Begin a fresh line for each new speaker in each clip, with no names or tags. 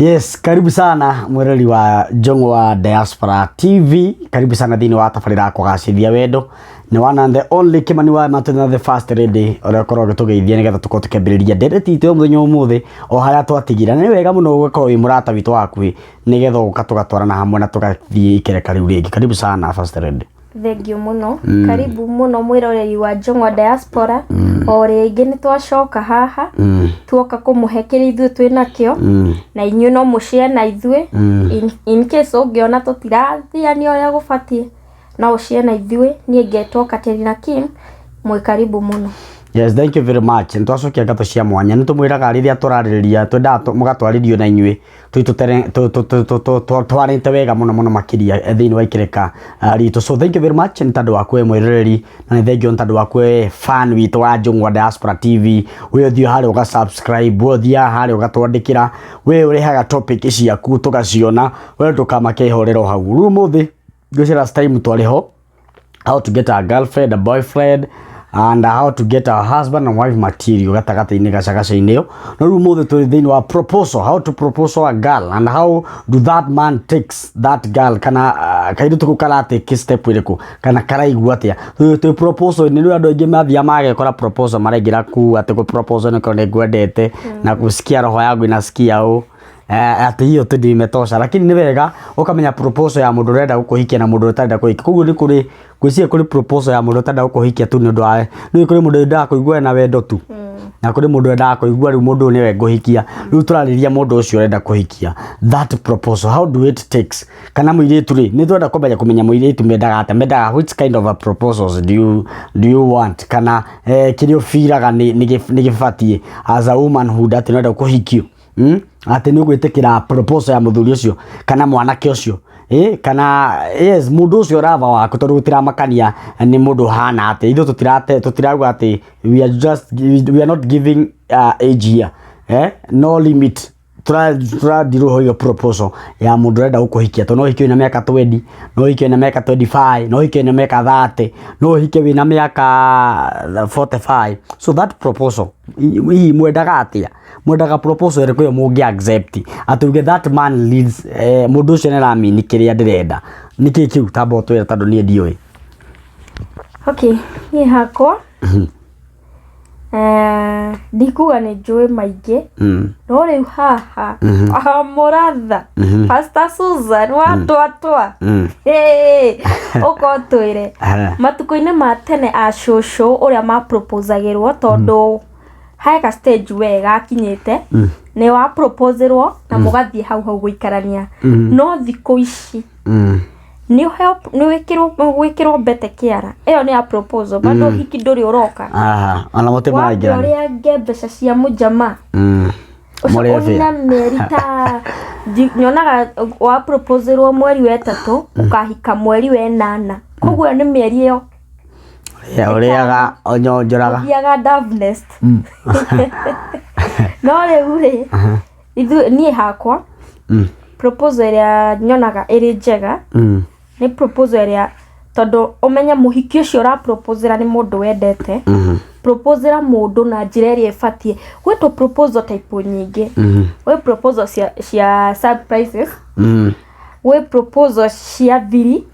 Yes, karibu sana mwirori wa Njũng'wa Diaspora TV. Karibu sana thĩinĩ wa tabarĩra ya kũgacĩrithia wendo. Nĩ one and the only Kĩmani wa Matũ na the first lady ũrĩa ũkoragwo ũgĩtũgeithia nĩgetha tũkorwo tũkĩambĩrĩria ndereti itũ ya mũthenya wa ũmũthĩ o harĩa twatigira. Na nĩ wega mũno gũkorwo wĩ mũrata witũ wa hakuhĩ nĩgetha ũgoka tũgatwarana hamwe na tũgathiĩ ikereka rĩu rĩngĩ. Karibu sana, first lady.
Thengiũ mũno. Karibu mũno mwĩroreri wa Njũng'wa Diaspora. O rĩngĩ nĩ twacoka haha, tuoka kũmũhe kĩrĩa ithuĩ twĩ nakĩo, na inyuĩ no mũshare na ithuĩ. In case ũngĩona tũtirathiania ũrĩa gũbatiĩ, no ũshare na ithuĩ. Niĩ ngetwo Katerina Kim, mwĩ karibu mũno.
Yes, thank you very much. Nĩ twacokia ngatho cia mwanya. Nĩ tũmwĩraga rĩrĩa tũrarĩrĩria twendaga mũgatwarĩrio na inyuĩ twarĩte wega mũno mũno makĩria thĩinĩ wa ikereka ritũ. So thank you very much nĩ tondũ waku we mwĩroreri, na nĩ thank you nĩ tondũ waku we fan witũ wa Njũng'wa Diaspora TV. We ũthiĩ harĩa ũga subscribe, we ũthiaga harĩa ũgatwandĩkĩra, we ũrehaga topic ciaku tũgaciona, we ndũkamake, ihorero hau. Rĩu ũmũthĩ ngwĩciria last time twarĩ ho how to get a girlfriend, a boyfriend and how to get a husband and wife material gatagatĩ-inĩ gacagaca-inĩ ĩyo. No rĩu ũmũthĩ tũrĩ thĩinĩ wa proposal, how to propose a girl and how do that man takes that girl, kana kairĩtu kau karatake step ĩrĩkũ kana karaigua atĩa. Twĩ proposal-inĩ. Rĩu andũ aingĩ mathiaga magekora proposal maraingĩra kuu atĩ gũ proposal nĩko nĩ ngwendete na kusikia roho yangu inasikia ũ atĩ hiyo tu ndio imetosha, lakini nĩ wega ũkamenya proposal ya mũndũ ũrenda gũkũhikia na mũndũ ũtarenda kũhikia. Koguo nĩ kũrĩ, ngwĩciria kũrĩ proposal ya mũndũ ũtarenda gũkũhikia tu nĩ ũndũ wa nĩ kũrĩ mũndũ wendaga kũigua ena wendo tu, na kũrĩ mũndũ wendaga kũigua rĩu mũndũ ũyũ nĩwe ngũhikia. Rĩu tũrarĩria mũndũ ũcio ũrenda kũhikia, that proposal, how do it takes? Kana mũirĩtu rĩ, nĩ twenda kũmenya mũirĩtu mendaga atĩa, mendaga which kind of a proposals do you want, kana kĩrĩa ũbiraga nĩ gĩbatiĩ as a womanhood atĩ nĩwenda kũhikio, Atĩ nĩ ũgwĩtĩkĩra proposal ya mũthuri ũcio kana mwanake ũcio, kana yes, mũndũ ũcio rava waku, tondũ gũtiramakania nĩ mũndũ ũhana atĩa. Ithuĩ tũtirate tũtirauga atĩ we are not giving age here, no limit. Tũradirwo hiyo proposal ya mũndũ ũrenda gũkũhikia, tondũ no ũhike wĩna mĩaka 20, no ũhike wĩna mĩaka 25, no ũhike wĩna mĩaka 30, no ũhike wĩna mĩaka 45. So that proposal, hihi mwendaga atĩa? Mwendaga proposal ĩrĩkũ ĩyo mũngĩ accept atĩ uge that man leads, mũndũ ũcio nĩaramini kĩrĩa ndĩrenda? Nĩkĩ kĩu? Tamba ũtwĩre tondũ niĩ ndiũĩ.
Okay, niĩ hakwa ndikuga nĩ njũĩ maingĩ, no rĩu haha mũratha Pastor Susan watwatwa ũka ũtwĩre matukũ-inĩ ma tene a cũcũ ũrĩa maproposagĩrwo, tondũ he ka stage we gakinyĩte nĩ wa proposerwo na mũgathiĩ hau hau gũikarania. No thikũ ici nĩ ũheo, nĩ wĩkĩrwo gwĩkĩrwo mbete kĩara, ĩyo nĩ ya proposal, bado hiki ndũrĩ ũroka.
Aha, ona mũtĩ
Wambe
maraingĩrana.
Ũrĩange mbeca cia mũjamaa ũcio.
Mũrĩe
ũnina mĩeri ta nyonaga wa proposerwo mweri wa ĩtatũ, ũkahika mweri wa ĩnana, koguo ĩyo nĩ mĩeri ĩyo.
Ũrĩaga ũnyonjoraga.
Ũthiaga Dove Nest. No rĩu rĩ, ithuĩ, niĩ hakwa, proposal ĩrĩa nyonaga ĩrĩ njega nĩ proposal ĩrĩa, tondũ ũmenye mũhiki ũcio ũraproposera nĩ mũndũ wendete. Proposera mũndũ na njĩra ĩrĩa ĩbatiĩ. Gwĩtwo proposal type nyingĩ. Gwĩ proposal cia surprises, gwĩ proposal cia thiri,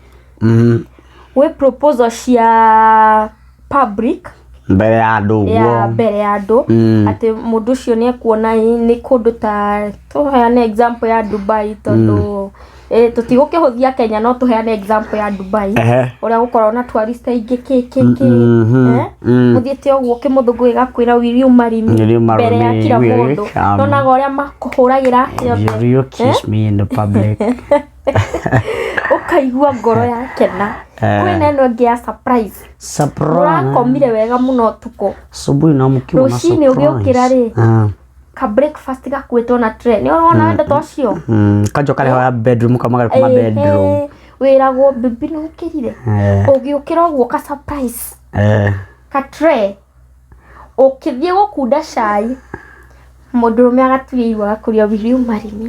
gwĩ proposal cia public.
Mbere ya andũ.
Ya
ũguo.
Mbere ya andũ, atĩ mũndũ ũcio nĩ ekuona nĩ kũndũ ta tũheane example ya Dubai, tondũ tũtigũkĩhũthia Kenya, no tũheane example ya Dubai, ũrĩa gũkoragwo na tourist aingĩ kĩ kĩ kĩ, mũthiĩte ũguo kĩmũthũngũ gĩgakwĩra, "Will you marry me?"
Will you marry
Mbere ya
me?
kila
Will you
mũndũ.
come?
Nonaga ũrĩa makũhũragĩra atĩ.
Will you kiss me in the public?
Ũkaigua ngoro yakena. Kwĩna ĩno ĩngĩ ya surprise.
Surprise.
Mũrakomire wega mũno ũtukũ.
Asubuhi na mkiwa na
Rũcinĩ ũgĩũkĩra rĩ,
Ah.
ka breakfast gakuĩtwo na tray, nĩ ũrona wendo ta ũcio?
Kanjo karehoya bedroom kamaga kuma bedroom.
Ehe, wĩragwo, "Bibi, nĩ ũkĩrire?" Ũgĩũkĩra ũguo, ka surprise, ka tray, ũkĩthiĩ gũkunda cai, mũndũrũme agaturia igua agakũria, "Will you marry me?"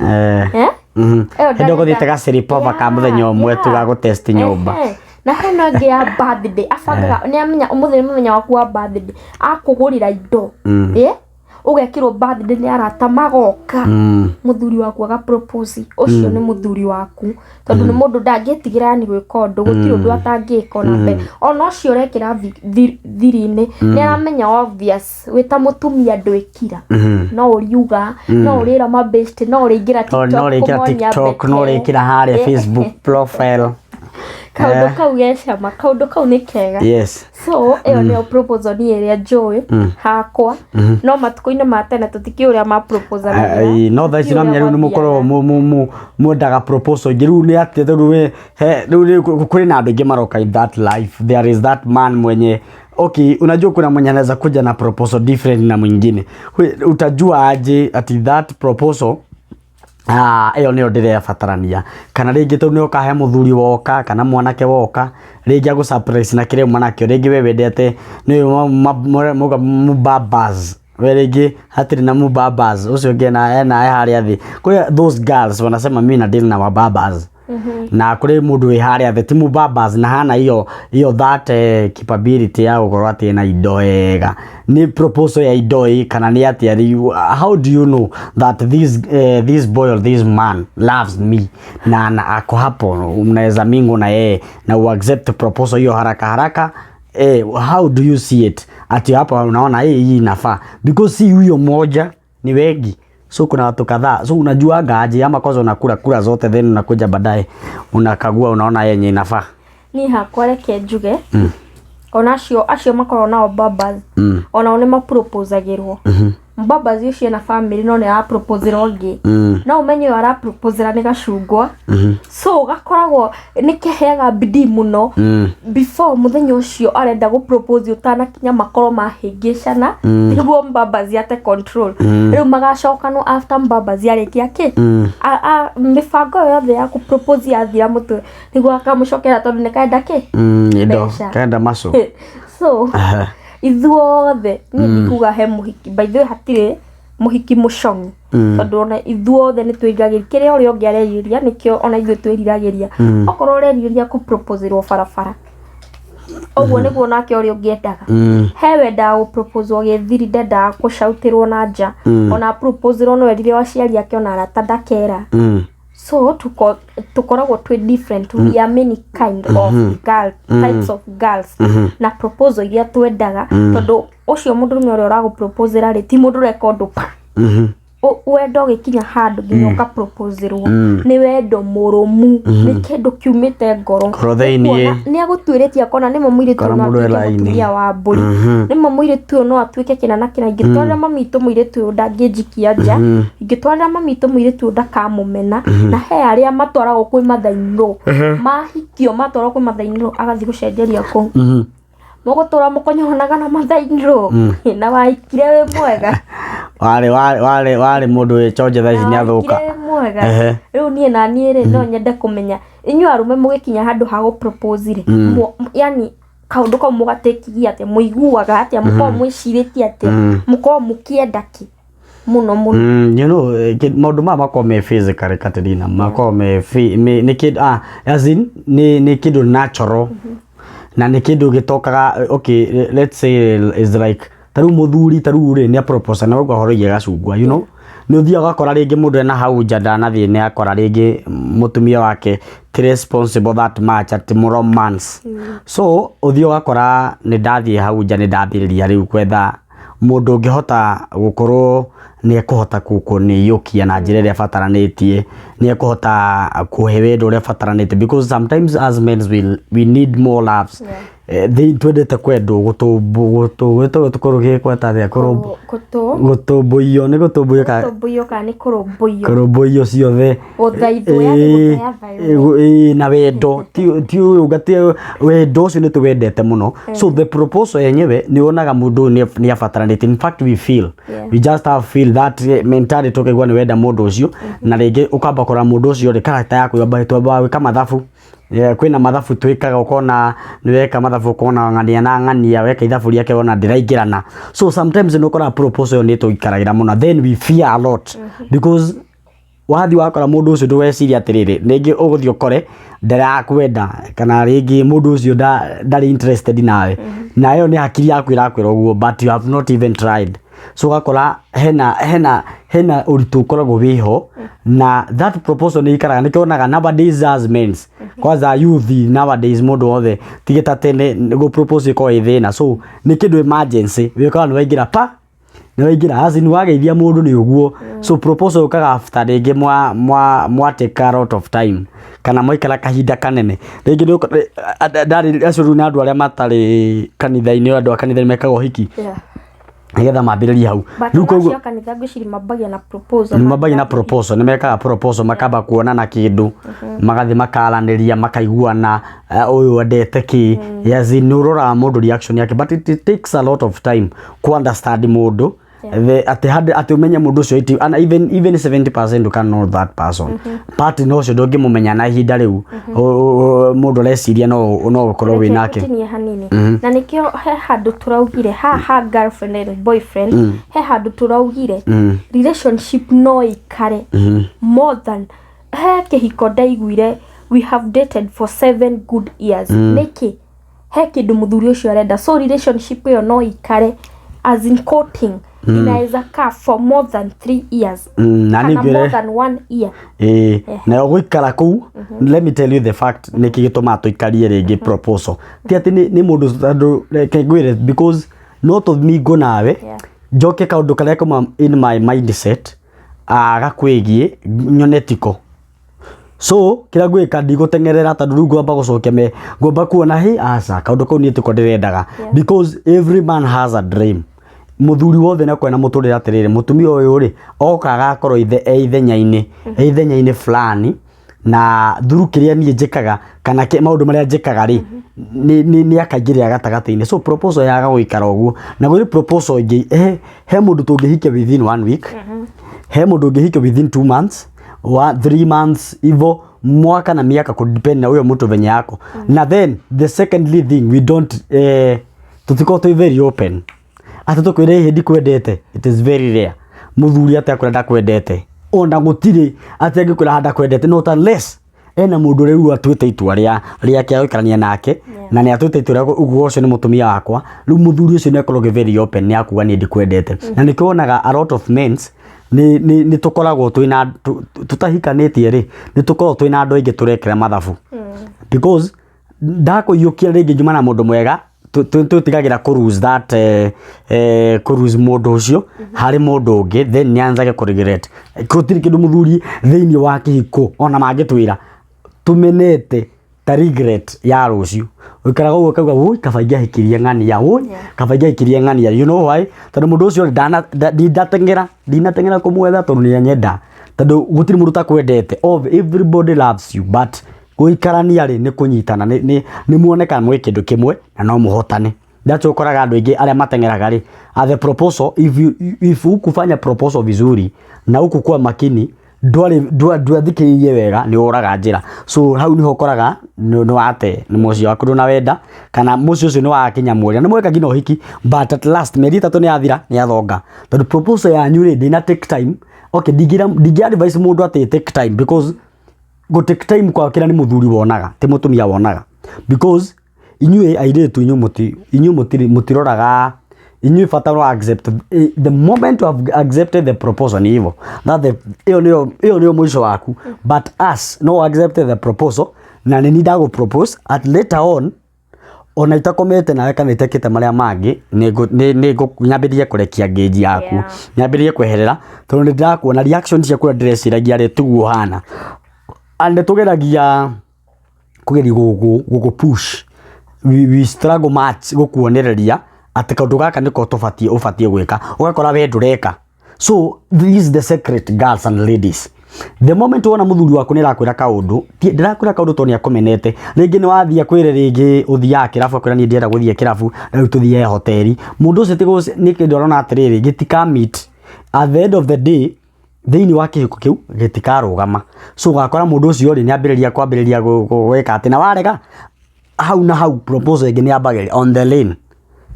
Eh? Ĩyo
Hĩndĩ ũgũthiĩte gaciripova ka mũthenya ũmwe tu ga gũtest nyũmba.
Ehe. Na hena ĩngĩ ya birthday, abangaga nĩ amenya ũmũthĩ nĩ mũthenya waku wa birthday, akũgũrĩra indo. Ũgekĩrwo birthday nĩ arata magoka, mũthuri waku aga propose, ũcio nĩ mũthuri waku, tondũ nĩ mũndũ ndangĩtigĩra yani gwĩka ũndũ, gũtirĩ ũndũ atangĩka ona mbere. Ona ũcio ũrekĩra thiri-inĩ nĩ aramenya obvious wĩ ta mũtumia ndwĩkira, no ũriuga, no ũrĩra mabeshte, no ũrĩingĩra
No
TikTok
no ũrĩkĩra
kũmonia
TikTok, no
mbete.
ũrĩkĩra harĩa Facebook profile.
Kaũndũ kau gecama, kaũndũ kau nĩ kega. So ĩyo nĩyo proposal niĩ ĩrĩa njũĩ hakwa, no matukũ-inĩ ma tene tũtikĩũĩ ũrĩa ma proposal.
No thaa ici namenya rĩu nĩ mũkoragwo mwendaga proposal ingĩ. Rĩu nĩ atĩa? Rĩu rĩu kũrĩ na andũ aingĩ maroka in that life. There is that man mwenye, okay, unajua kuna mwenye anaweza kuja na proposal different na mwingine. Utajua aje ati that proposal, ah, ĩyo nĩyo ndĩrebatarania? Kana rĩngĩ tondũ nĩ ũkahe mũthuri woka kana mwanake woka, rĩngĩ agũ surprise na kĩrĩa uma nakĩo, rĩngĩ we wendete nĩ mauga mubabas, we rĩngĩ hatirĩ na mubabas, ũcio ũngĩ ena harĩa thĩ. Kũrĩ those girls wanasema, "Mi na deal na wababas," na kũrĩ mũndũ wĩ harĩa thĩ ti mubabas na hana hiyo hiyo that capability ya gũkorwo atĩ ena indo wega. Nĩ proposal ya indo ĩ kana nĩ atĩa? Rĩu how do you know that this boy or this man loves me na ako hapo mnaweza mingle na yeye na uaccept proposal hiyo haraka haraka? How do you see it ati hapa unaona hii inafaa? Because si huyo moja, ni wengi, so kuna watu kadhaa. So unajuaga aje? Ama kwanza unakula kula zote, then unakuja baadaye unakagua, unaona yenye inafaa?
Niĩ hakwa reke njuge, ona acio makoragwo nao babas, onao nĩ maproposagĩrwo. Mbabas ũcio ena family no nĩ araproposera ũngĩ. No ũmenye ũyũ araproposera nĩ gacungwa, so gakoragwo nĩ keheaga bidii mũno before mũthenya ũcio arenda gũpropose ũtanakinya, makorwo mahĩngĩcana nĩguo mbabas ate control. Rĩu magacokanwo after mbabas arĩkia kĩ mĩbango ĩyo yothe ya kũpropose yathira mũtwe, nĩguo akamũcokera, tondũ nĩ kaenda kĩ?
Indo.
Mbeca.
Kaenda maco.
So ithuothe, niĩ ndikuga he mũhiki, by the way hatirĩ mũhiki mũcong'i, tondũ ona ithuothe nĩ twĩriragĩria kĩrĩa ũrĩa ũngĩ arerirĩria, nĩkĩo ona ithuĩ twĩriragĩria. Okorwo ũrerirĩria kũproposerwo barabara, ũguo nĩguo nake ũrĩa ũngĩ endaga. He wendaga gũproposwo gĩthiri, ndendaga kũcautĩrwo na nja. Ona proposerwo no erire aciari ake ona arata ndakera. So tukoragwo twĩ different, we are many kind of girl, types of girls na proposal iria twendaga, tondũ ũcio mũndũrũme ũrĩa ũragũproposera rĩ, ti mũndũ ũreka ũndũ pa. Wendo ũgĩkinya handũ nginya ũkaproposerwo nĩ wendo mũrũmu, nĩ kĩndũ kiumĩte ngoro.
Ngoro thĩiniĩ.
Ũkuona nĩ agũtuĩrĩtie akona nĩma mũirĩtu
Kora
ũyũ no
mũndũ wĩ
atuĩke
raini.
Mũtumia wa mbũri, nĩma mũirĩtu ũyũ no atuĩke kĩna na kĩna. Ingĩtwarĩra mami witũ mũirĩtu ũyũ ndangĩnjikia nja, ingĩtwarĩra mami witũ mũirĩtu ũyũ ndakamũmena. Na he arĩa matwaragwo kwĩ mathainĩrwo, mahikio matwarwo kwĩ mathainĩrwo, agathiĩ gũcenjeria kũu, mũgũtũra mũkonyonaga na mathainĩrwo na wahikire wĩ mwega.
Warĩ mũndũ wĩ chonje, thaa ici nĩ athũka.
Wahikire wĩ mwega. Rĩu niĩ na niĩ rĩ, no nyende kũmenya inyuĩ arũme mũgĩkinya handũ ha gũpropose rĩ, yani kaũndũ kau mũgatĩkigia atĩa? Mũiguaga atĩa? Mũkoragwo mwĩcirĩtie atĩa? Mũkoragwo mũkĩenda kĩ mũno mũno?
Maũndũ maya makoragwo me physically, Katerina, makoragwo me nĩ kĩndũ, as in nĩ kĩndũ natural na nĩ kĩndũ gĩtokaga. Okay, let's say is like ta rĩu mũthuri ta rĩu rĩ nĩ propose na ũguo ũhoro wĩgiĩ gacungwa, nĩ ũthiaga ũgakora rĩngĩ mũndũ ena hau nja ndanathiĩ nĩ akora rĩngĩ mũtumia wake ti responsible that much at romance. So ũthiĩ ũgakora nĩ ndathiĩ hau nja, nĩ ndambĩrĩria rĩu gwetha mũndũ ũngĩhota gũkorwo nĩ ekũhota kũnĩiyũkia na njĩra ĩrĩa ĩbataranĩtie, nĩ ekũhota kũhe wendo ũrĩa ũbataranĩtie, because sometimes as men we need more loves. Twendete kwendwo gũtũkũrũgĩkweta atĩa?
Gũtũ
Gũtũmbũiyo, nĩ gũtũmbũiyo kana
gũtũmbũiyo kana nĩ kũrũmbũiyo?
Kũrũmbũiyo ciothe.
Gũthaithwo, yani gũthayathaywo.
Ĩĩ, na wendo ti ũyũ ngati wendo ũcio nĩ tũwendete mũno. So the proposal yenyewe nĩ wonaga mũndũ ũyũ nĩ abataranĩtie. In fact we feel we just have feel that mentality, ũkaigua nĩ wenda mũndũ ũcio, na rĩngĩ ũkamba kũrora mũndũ ũcio rĩ, character yaku yamba twambaga gwĩka mathabu. Kwĩna mathabu twĩkaga, ũkona nĩ weka mathabu, ũkona ng'ania na ng'ania weka ithabu rĩake wona ndĩraingĩrana. So sometimes nĩ ũkoraga proposal ĩyo nĩ tũikaragĩra mũno, then we fear a lot because wathiĩ wakora mũndũ ũcio ndũgeciria atĩrĩrĩ, rĩngĩ ũgũthiĩ ũkore ndarakwenda kana rĩngĩ mũndũ ũcio ndarĩ interested nawe, na ĩyo nĩ hakiri yaku ĩrakwĩra ũguo, but you have not even tried. So ũgakora hena ũritũ ũkoragwo wĩho, na that proposal nĩ ikaraga. Nĩkĩo wonaga nowadays as mens, kwanza youth nowadays, mũndũ wothe tige ta tene gũ propose ĩkoragwo ĩ thĩna. So nĩ kĩndũ emergency wĩkoraga nĩ waingĩra pa nĩ waingĩra, as in wageithia mũndũ nĩ ũguo. So proposal yũkaga after rĩngĩ mwa take a lot of time kana mwaikara kahinda kanene. Rĩngĩ nĩ ndarĩ acio rĩu nĩ andũ arĩa matarĩ kanitha-inĩ. Andũ a kanitha nĩ mekaga ũhiki nĩgetha mambĩrĩrie hau.
But
Rĩu koguo
acio a kanitha ngwĩciria mambagia na proposal.
Nĩ mambagia na proposal, nĩ mekaga proposal, makamba kuonana kĩndũ, magathiĩ makaranĩria, makaiguana, ũyũ endete kĩ. Yes, nĩ ũroraga mũndũ reaction yake, but it takes a lot of time ku understand mũndũ. Atĩ atĩ ũmenye mũndũ ũcio and even 70% you can know that person, but no ũcio ndũngĩmũmenya na ihinda rĩu. Mũndũ areciria no ũkorwo wĩ nake.
Ngũtinie hanini, na nĩkĩo he handũ tũraugire haha girlfriend and boyfriend, he handũ tũraugire relationship no ikare more than he kĩhiko ndaiguire, "We have dated for 7 good years." Nĩkĩ? He kĩndũ mũthuri ũcio arenda. So relationship ĩyo no ikare, as in courting inaweza kaa for more than 3 years
Na
kana
ningĩ
more than one year.
Ĩĩ, nayo gũikara kũu, let me tell you the fact, nĩkĩ gĩtũmaga tũikarie rĩngĩ proposal ti atĩ nĩ mũndũ, tondũ reke ngwĩre, because not of me ngo nawe njoke kaũndũ karĩa kauma in my mindset gakwĩgiĩ nyone tiko. So kĩrĩa ngwĩka, ndigũteng'erera, tondũ rĩu ngwamba gũcokia me ngwamba kuona hĩ aca kaũndũ kau niĩ tiko ndĩrendaga, because every man has a dream. Mũthuri wothe nĩ akorwo na mũtũrĩre atĩrĩrĩ, mũtumia ũyũ rĩ oka agakorwo ithe e ithenya-inĩ fulani, na through kĩrĩa niĩ njĩkaga kana maũndũ marĩa njĩkaga rĩ, nĩ akaingĩrĩra gatagatĩ-inĩ. So proposal yaga gũikara ũguo, na gũrĩ proposal ĩngĩ, he mũndũ tũngĩhikia within one week, he mũndũ ũngĩhikia within 2 months wa 3 months, hivo mwaka na miaka, kudepend na huyo mtu venye yako. Na then the secondly thing, we don't tutikorwo twĩ very open atĩ tũkwĩre hĩndĩ ndikwendete. It is very rare mũthuri atĩ akwĩra ndakwendete, ona gũtirĩ atĩ angĩkwĩra haha ndakwendete, not unless ena mũndũ rĩu atuĩte itua rĩa rĩake gũikarania nake, na nĩ atuĩte itua rĩa ũguo ũcio nĩ mũtumia wakwa. Rĩu mũthuri ũcio nĩ akoragwo very open, nĩ akuga niĩ ndikwendete. Na nĩkĩo wonaga a lot of men nĩ tũkoragwo twĩna tũtahikanĩtie rĩ, nĩ tũkoragwo twĩna andũ aingĩ tũrekĩra mathabu, because ndakũiyũkia rĩngĩ njuma na mũndũ mwega, tũtigagĩra kũ lose that kũ lose mũndũ ũcio harĩ mũndũ ũngĩ, then nĩ anzage kũ regret. Gũtirĩ kĩndũ mũthuri thĩinĩ wa kĩhiko ona mangĩtwĩra tũmenete ta regret ya rũciũ. Ũikaraga ũguo ũkauga, "Woi, kaba ingĩahikirie ng'ania, woi, kaba ingĩahikirie ng'ania." You know why? Tondũ mũndũ ũcio ndinateng'era kũmwetha tondũ nĩ anyenda, tondũ gũtirĩ mũndũ ũtakwendete. Everybody loves you, but gũikarania rĩ, nĩ kũnyitana, nĩ muone kana mwĩ kĩndũ kĩmwe na no mũhotane. That's why ũkoraga andũ aingĩ arĩa mateng'eraga rĩ, at the proposal, if hukufanya proposal vizuri na hukukuwa makini, ndwarĩ ndwathikĩrĩirie wega, nĩ ũraga njĩra. So hau niho ũkoraga nĩ wate nĩ mũciĩ waku ndũnawenda, kana mũciĩ ũcio nĩ wakinya mweria nĩ mweka nginya ũhiki, but at last mĩeri 3 nĩ yathira, nĩ yathonga, tondũ proposal yanyu rĩ ndĩna take time. Okay, ndingĩ advise mũndũ atĩ take time, because go take time kwa kĩrĩa nĩ mũthuri wonaga, ti mũtumia wonaga, because inyuĩ airĩtu, inyuĩ mũtiroraga. Inyuĩ bata no accept. The moment you have accepted the proposal, ni hivyo that the ĩyo nĩyo mũico waku. But us no accepted the proposal na nĩ ndagũ propose at later on, ona itakomete nawe kana itekĩte marĩa mangĩ, nĩ nyambĩrĩrie kũrekia ngĩnji yaku, nyambĩrĩrie kweherera, tondũ nĩ ndĩrakuona reaction ciaku ũrĩa ndĩreciragia rĩ tiguo ũhana. And tũgeragia kũgeria gũgũ push, we struggle much gũkuonereria atĩ kaũndũ gaka nĩko tũbatiĩ ũbatiĩ gwĩka, ũgakora we ndũreka. So this is the secret, girls and ladies: the moment wona mũthuri waku nĩ arakwĩra kaũndũ, ndĩrakwĩra kaũndũ tondũ nĩ akũmenete, rĩngĩ nĩ wathiĩ akwĩre rĩngĩ ũthiaga kĩrabu, akwĩra niĩ ndĩrenda gũthiĩ kĩrabu na rĩu tũthiĩ hoteri, mũndũ ũcio nĩ kĩndũ arona atĩrĩrĩ gĩtika meet at the end of the day thĩinĩ wa kĩhiko kĩu, gĩtikarũgama. So ũgakora mũndũ ũcio rĩ nĩ ambĩrĩria kwambĩrĩria gwĩka atĩ na warega hau na hau, proposal ĩngĩ nĩ yambagĩrĩria on the lane,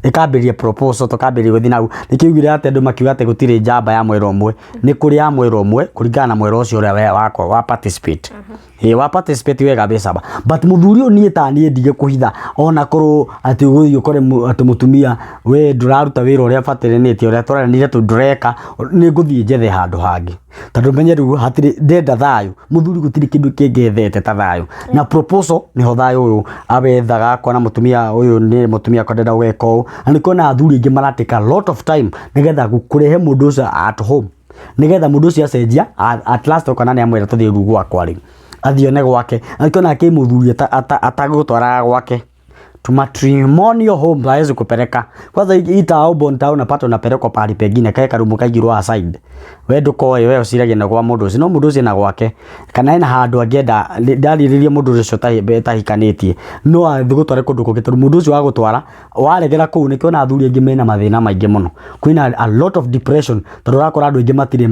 ĩkambĩrĩria proposal, tũkambĩrĩria gũthiĩ nau. Nĩkĩo ugire atĩ andũ makiuga atĩ gũtirĩ njamba ya mwera ũmwe, nĩ kũrĩ ya mwera ũmwe kũringana na mwera ũcio ũrĩa we wakwa wa participate. Ĩ wa participate wega wĩ sawa, but mũthuri ũyũ niĩ ta niĩ ndige kũhitha ona korwo atĩ ũgũthiĩ ũkore atĩ mũtumia we ndũraruta wĩra ũrĩa bataranĩtie, ũrĩa twaranĩire tondũ ndũreka, nĩ ngũthiĩ njethe handũ hangĩ, tondũ menye rĩu hatirĩ, ndenda thayũ. Mũthuri gũtirĩ kĩndũ kĩngĩ ethete ta thayũ, na proposal nĩho thayũ ũyũ awethaga, akona mũtumia ũyũ nĩ mũtumia wakwa ndĩrenda gwĩka ũũ, na nĩkĩo athuri aingĩ mara take a lot of time nĩgetha kũrehe mũndũ ũcio at home, nĩgetha mũndũ ũcio acenjia, at last okona nĩ amwĩra tũthiĩ rĩu gwakwa rĩ, athiĩ one gwake, na nĩkĩo onaga kĩ mũthuri atagũtwaraga gwake to matrimonial home hawezi kupeleka kwanza. Hii tao bond tao unapata unapelekwa pahali pengine kae karumu kaigirwo aside. We ndukoĩ, we ũciragia na gwa mũndũ ũcio, no mũndũ ũcio na gwake kana ena handũ angĩenda ndarĩrĩrie mũndũ ũcio ũtahikanĩtie, no athiĩ gũtware kũndũ kũngĩ, tondũ mũndũ ũcio wagũtwara waregera kũu. Nĩkĩo ona athuri aingĩ mena mathĩna maingĩ mũno, kwĩna a lot of depression, tondũ ũrakora andũ aingĩ matirĩ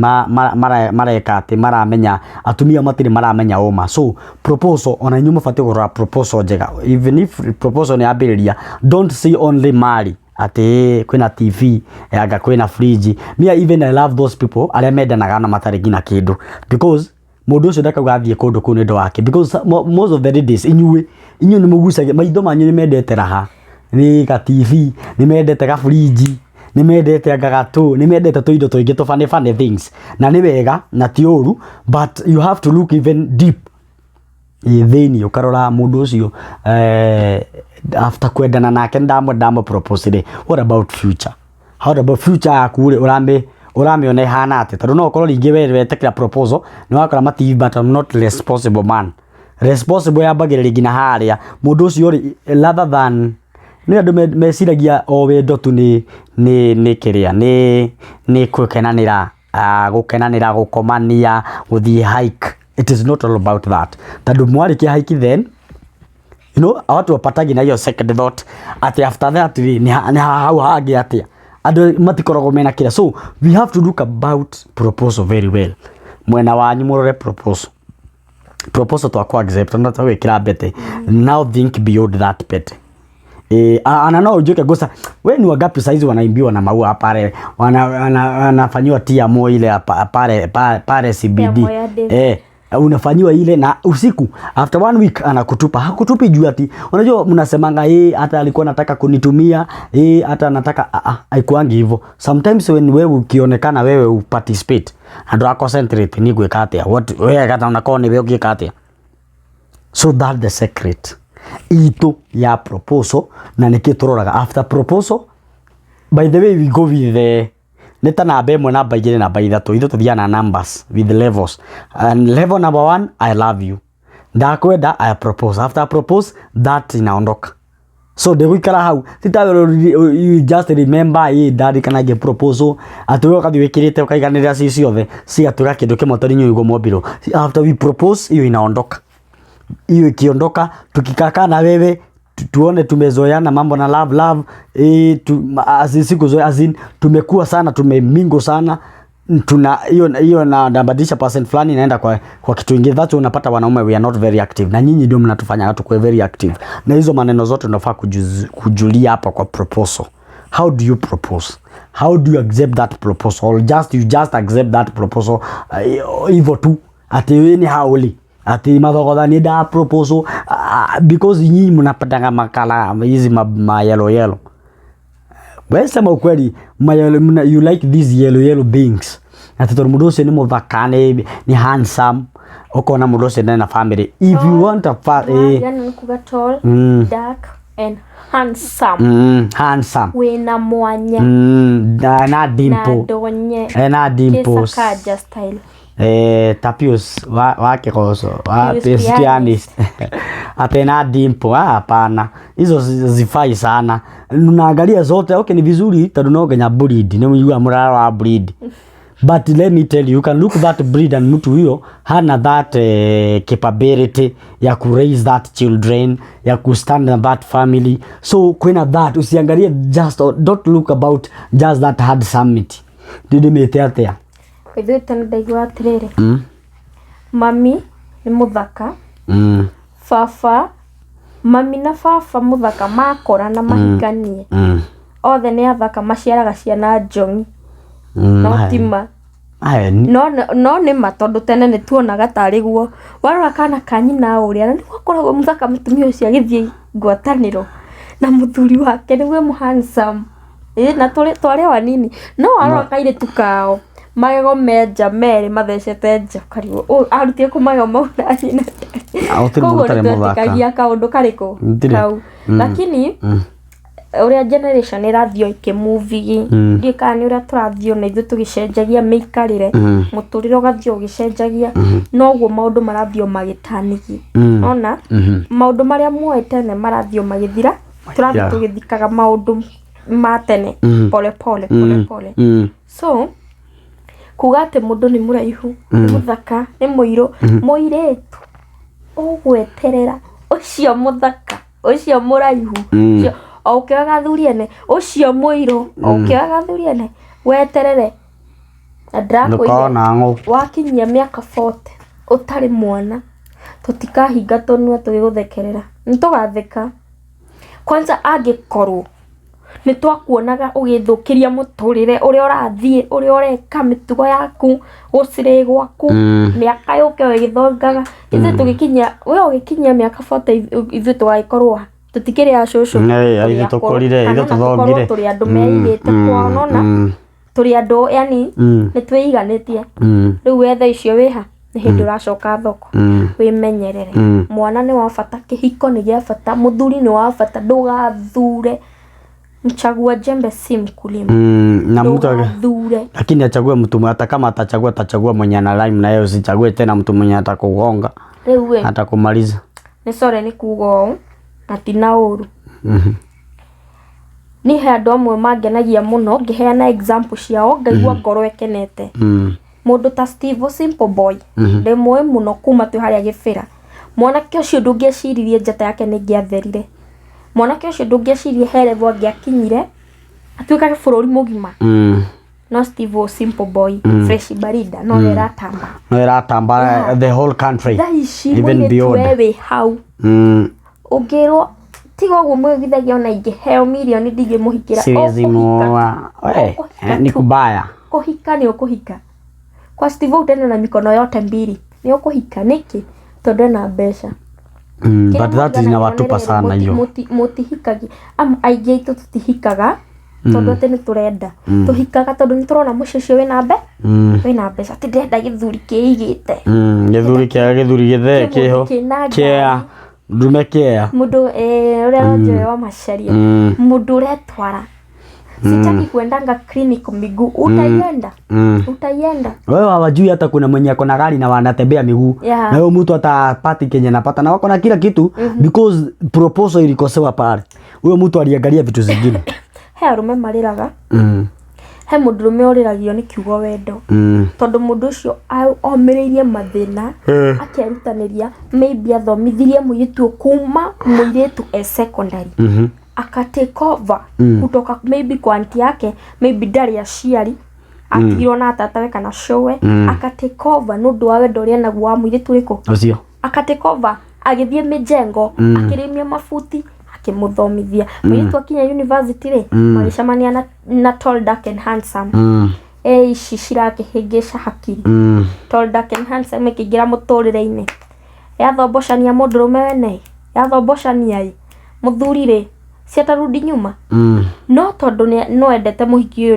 mareka atĩ maramenya atumia matirĩ maramenya ũma. So proposal, ona inyuĩ mũbatiĩ kũrora proposal njega. Even if proposal nĩ yambĩrĩria, don't see only mali, atĩ kwĩna TV anga kwĩna fridge. Me, even I love those people arĩa mendanaga na matarĩ nginya kĩndũ, because mũndũ ũcio ndakauga athiĩ kũndũ kũu nĩ ũndũ wake, because most of the ladies, inyuĩ nĩ mũgucagia maitho manyu, nĩ mendete raha, nĩ ga TV, nĩ mendete ga fridge, nĩ mendete anga gatũ, nĩ mendete tũindo tũingĩ tũ funny funny things, na nĩ wega na ti ũru, but you have to look even deep thĩinĩ, ũkarora mũndũ ũcio, after kwendana nake, ndamũ propose rĩ, what about future? How about future yaku rĩ, ũramĩona ĩhana atĩa? Tondũ no ũkorwo rĩngĩ we wetĩkĩra proposal nĩ wakora ma TV, but I'm not responsible man. Responsible yambagĩrĩria nginya harĩa mũndũ ũcio rĩ, rather than nĩ andũ meciragia o wendo tu nĩ kĩrĩa nĩ gũkenanĩra, gũkenanĩra, gũkomania, gũthiĩ hike. It is not all about that, tondũ mwarĩkia hike, then watu wapatagi na hiyo second thought ati after that rĩ, nĩ hau hangĩ atĩa, andũ matikoragwo mena kĩrĩa. So we have to look about proposal very well. Mwena wanyu mũrore proposal twakwa accept na twagwĩkĩra mbete, now think beyond that pete. Ana no ujuke gusa we ni wangapi saizi wanaimbiwa na maua pale, wanafanyiwa tia mo ile pale pale pale CBD.
Tia ya David.
Unafanyiwa ile na usiku, after one week anakutupa. Hakutupi juu ati unajua mnasemanga, hata alikuwa anataka kunitumia, hata anataka. Ah, ah, haikuangi hivyo. Sometimes when wewe ukionekana wewe uparticipate na ndũra concentrate ni gwĩka atĩa, what wewe kata unakorwo nĩ we ũngĩka atĩa. So that the secret itu ya proposal na nĩkĩ tũroraga after proposal. By the way, we go with the nĩ ta namba ĩmwe, namba igĩrĩ, namba ithatũ. Ithuĩ tũthiaga na numbers with levels, and level number one, I love you, ndakwenda, I propose. After I propose, that inaondoka. So ndĩgũikara hau tita you just remember ndarikana ngĩ proposal atĩ we ũgathiĩ wĩkĩrĩte ũkaiganĩrĩra ci ciothe cigatuĩka kĩndũ kĩmwe, tondũ inyuĩ nĩguo mwombirwo. After we propose, hiyo inaondoka. Hiyo ikiondoka, tukikakaa na wewe, tuone tumezoeana mambo na love love, as in sikuzoea, as in tumekuwa sana, tumemingo sana, tuna hiyo hiyo na nabadilisha percent fulani inaenda kwa kitu ingine. That's why unapata wanaume we are not very active, na nyinyi ndio mnatufanya watu kuwe very active. Na hizo maneno zote unafaa kujulia hapa kwa proposal. How do you propose? How do you accept that proposal? Or just you just accept that proposal hivyo tu, ati wewe ni hauli ati mathogothani nda proposal, because nyinyi mnapatanga makala hizi ma yellow yellow. Wewe sema ukweli, you like these yellow yellow beings, ati tondu mundu ucio ni muthaka, ni handsome, ukona mundu ucio ndena family. If you want a
Yani nĩ kuga tall, dark and handsome.
Handsome.
Wĩna mwanya.
Na
na
dimple.
Ndonye.
Na dimples.
Sakaja style.
Ta Pius wa Kigoco wa
Pius.
Pius pianist, ate na dimple. Ah, hapana, hizo zifai sana. Unaangalia zote, okay, ni vizuri tondu no nginya breed ni uigua murara wa breed, but let me tell you, you can look that breed and mtu huyo hana that capability ya ku raise that children, ya ku stand in that family. So kwina that usiangalie just, don't look about just that hard summit ndindimite atia.
Ithuĩ tene ndaigua atĩrĩrĩ, mami nĩ mũthaka, baba, mami na baba mũthaka makora na mahikanie, othe nĩ athaka, maciaraga ciana njongi. No ti ma.
Aya, ni-
No nĩ ma, tondũ tene nĩ tuonaga tarĩ guo. Warora kana ka nyina ũrĩa, na nĩ gwakoragwo mũthaka, mũtumia ũcio agĩthiĩ ngwatanĩro na mũthuri wake nĩguo mũ handsome. Ĩ na tũrĩ twarĩ o anini, no warora kairĩtu kao, magego me nja merĩ mathecete nja, ũkarigwo ũyũ arutire kũ magego mau na nyina?
Ah, gũtirĩ mũndũ
Koguo
ũtarĩ
nĩ
mũthaka.
twetĩkagia kaũndũ karĩkũ
Gũtirĩ.
kau, lakini ũrĩa generation ĩrathiĩ o ĩkĩmove, ndiũĩ kana nĩ ũrĩa tũrathiĩ ona ithuĩ tũgĩcenjagia mĩikarĩre, mũtũrĩre ũgathiĩ ũgĩcenjagia, noguo maũndũ marathiĩ o magĩtanigi. Ona maũndũ marĩa muoĩ tene marathiĩ o magĩthira, tũrathiĩ tũgĩthikaga maũndũ ma tene pole pole pole pole. So kuga atĩ mũndũ nĩ mũraihu, nĩ mũthaka, nĩ mũirũ, mũirĩtu ũgweterera ũcio mũthaka, ũcio mũraihu, ũcio o ũkĩoyaga athuri ene, ũcio mũirũ o ũkĩoyaga athuri ene, weterere na ndĩrakwĩire,
Ndũkona ng'ũ.
Wakinyia mĩaka 40 ũtarĩ mwana, tũtikahinga tũnua tũgĩgũthekerera, nĩ tũgatheka. Kwanza angĩkorwo nĩ twakuonaga ũgĩthũkĩria mũtũrĩre, ũrĩa ũrathiĩ, ũrĩa ũreka, mĩtugo yaku, gũcirĩ gwaku, mĩaka yũke ũgĩthongaga, ithuĩ tũgĩkinyia, we ũgĩkinyia mĩaka 40, ithuĩ tũgagĩkorwo ha? Tũtikĩrĩ a cũcũ.
Ĩ,
tũrĩ
ithuĩ
akũrũ.
tũkũrire,
Kana
ithuĩ
ona tũkorwo
tũthongire.
tũrĩ andũ meigĩte kwao, nona tũrĩ andũ yani nĩ twĩiganĩtie. Rĩu wetha icio wĩha nĩ hĩndĩ ũracoka thoko, wĩmenyerere. Mwana nĩ wa bata, kĩhiko nĩ gĩa bata, mũthuri nĩ wa bata. Ndũgathure, mchagua jembe si mkulima.
Na mtu
Ndũgathure.
Lakini achague mtu hata kama atachagua, atachagua mwenye ana rhyme na yeye. Usichague tena mtu mwenye atakugonga,
Rĩu ĩ,
atakumaliza.
Nĩ sorry nĩ kuga ũũ na ti na ũru, niĩ he andũ amwe mangenagia mũno, ngĩheana example ciao ngaigua ngoro ĩkenete. Mũndũ ta Steve Simple Boy, ndĩmũĩ mũno kuma twĩ harĩa gĩbĩra. Mwanake ũcio ndũngĩeciririe njata yake nĩ ĩngĩatherire. Mwanake ũcio ndũngĩeciririe he level angĩakinyire atuĩkage bũrũri mũgima. No Steve Simple Boy, fresh barida, no ĩratamba.
No ĩratamba the whole country.
Thaa ici
Even
mũirĩtu,
beyond.
we wĩ hau, ũngĩrwo tiga ũguo mwĩgithagia, ona ingĩheo mirioni ndingĩmũhikĩra.
Siwezi
Ũkũhika.
muoa. We,
Ũkũhika
ni
tu.
kubaya.
Kũhika nĩ ũkũhika kwa Steve utaenda na mikono yote mbili, nĩ ũkũhika. Nĩkĩ? Tondũ ena mbeca.
But that inawatupa sana hiyo.
Mũtihikagi aingĩ aitũ, tũtihikaga tondũ atĩ nĩ tũrenda. Tũhikaga tondũ nĩ tũrona mũciĩ ũcio wĩna mbe wĩna mbeca. Atĩ ndĩrenda gĩthuri kĩigĩte.
Gĩthuri kĩa gĩthuri gĩthee
Kĩ
kĩho
mũndũ kĩna
kĩa ndume kĩa.
Mũndũ ũrĩa ũronjoe wa macaria, mũndũ ũretwara. Sitaki kuendanga clinic miguu, utaienda? Utaienda?
Wewe hawajui hata kuna mwenye ako na gari na wanatembea miguu. Na huyo mtu hata kenye anapata na wako na kila kitu, because proposal ilikosewa pale. Huyo mtu aliangalia vitu zingine.
He arũme marĩraga. He mũndũrũme ũrĩragio nĩ kiugo wendo, tondũ mũndũ ũcio omĩrĩirie mathĩna, akerutanĩria, maybe athomithirie mũirĩtu ũyũ kuma mũirĩtu e secondary, aka take over kutoka maybe kwa auntie yake, maybe ndarĩ aciari, atigirwo na tatawe kana cũwe, aka take over nĩ ũndũ wa wendo ũrĩa enaguo wa mũirĩtu ũrĩkũ.
Ũcio.
Aka take over, agĩthiĩ mĩjengo, akĩrĩmia mabuti, akĩmũthomithia mũirĩtu akinya university rĩ, magĩcemania na tall, dark and handsome. E ici cirakĩhĩngĩca hakiri. Tall, dark and handsome ĩkĩingĩra mũtũrĩre-inĩ, yathombocania mũndũrũme wene, yathombocania ĩ mũthuri rĩ, ciatarudi nyuma. No tondũ no endete mũhiki ũyũ,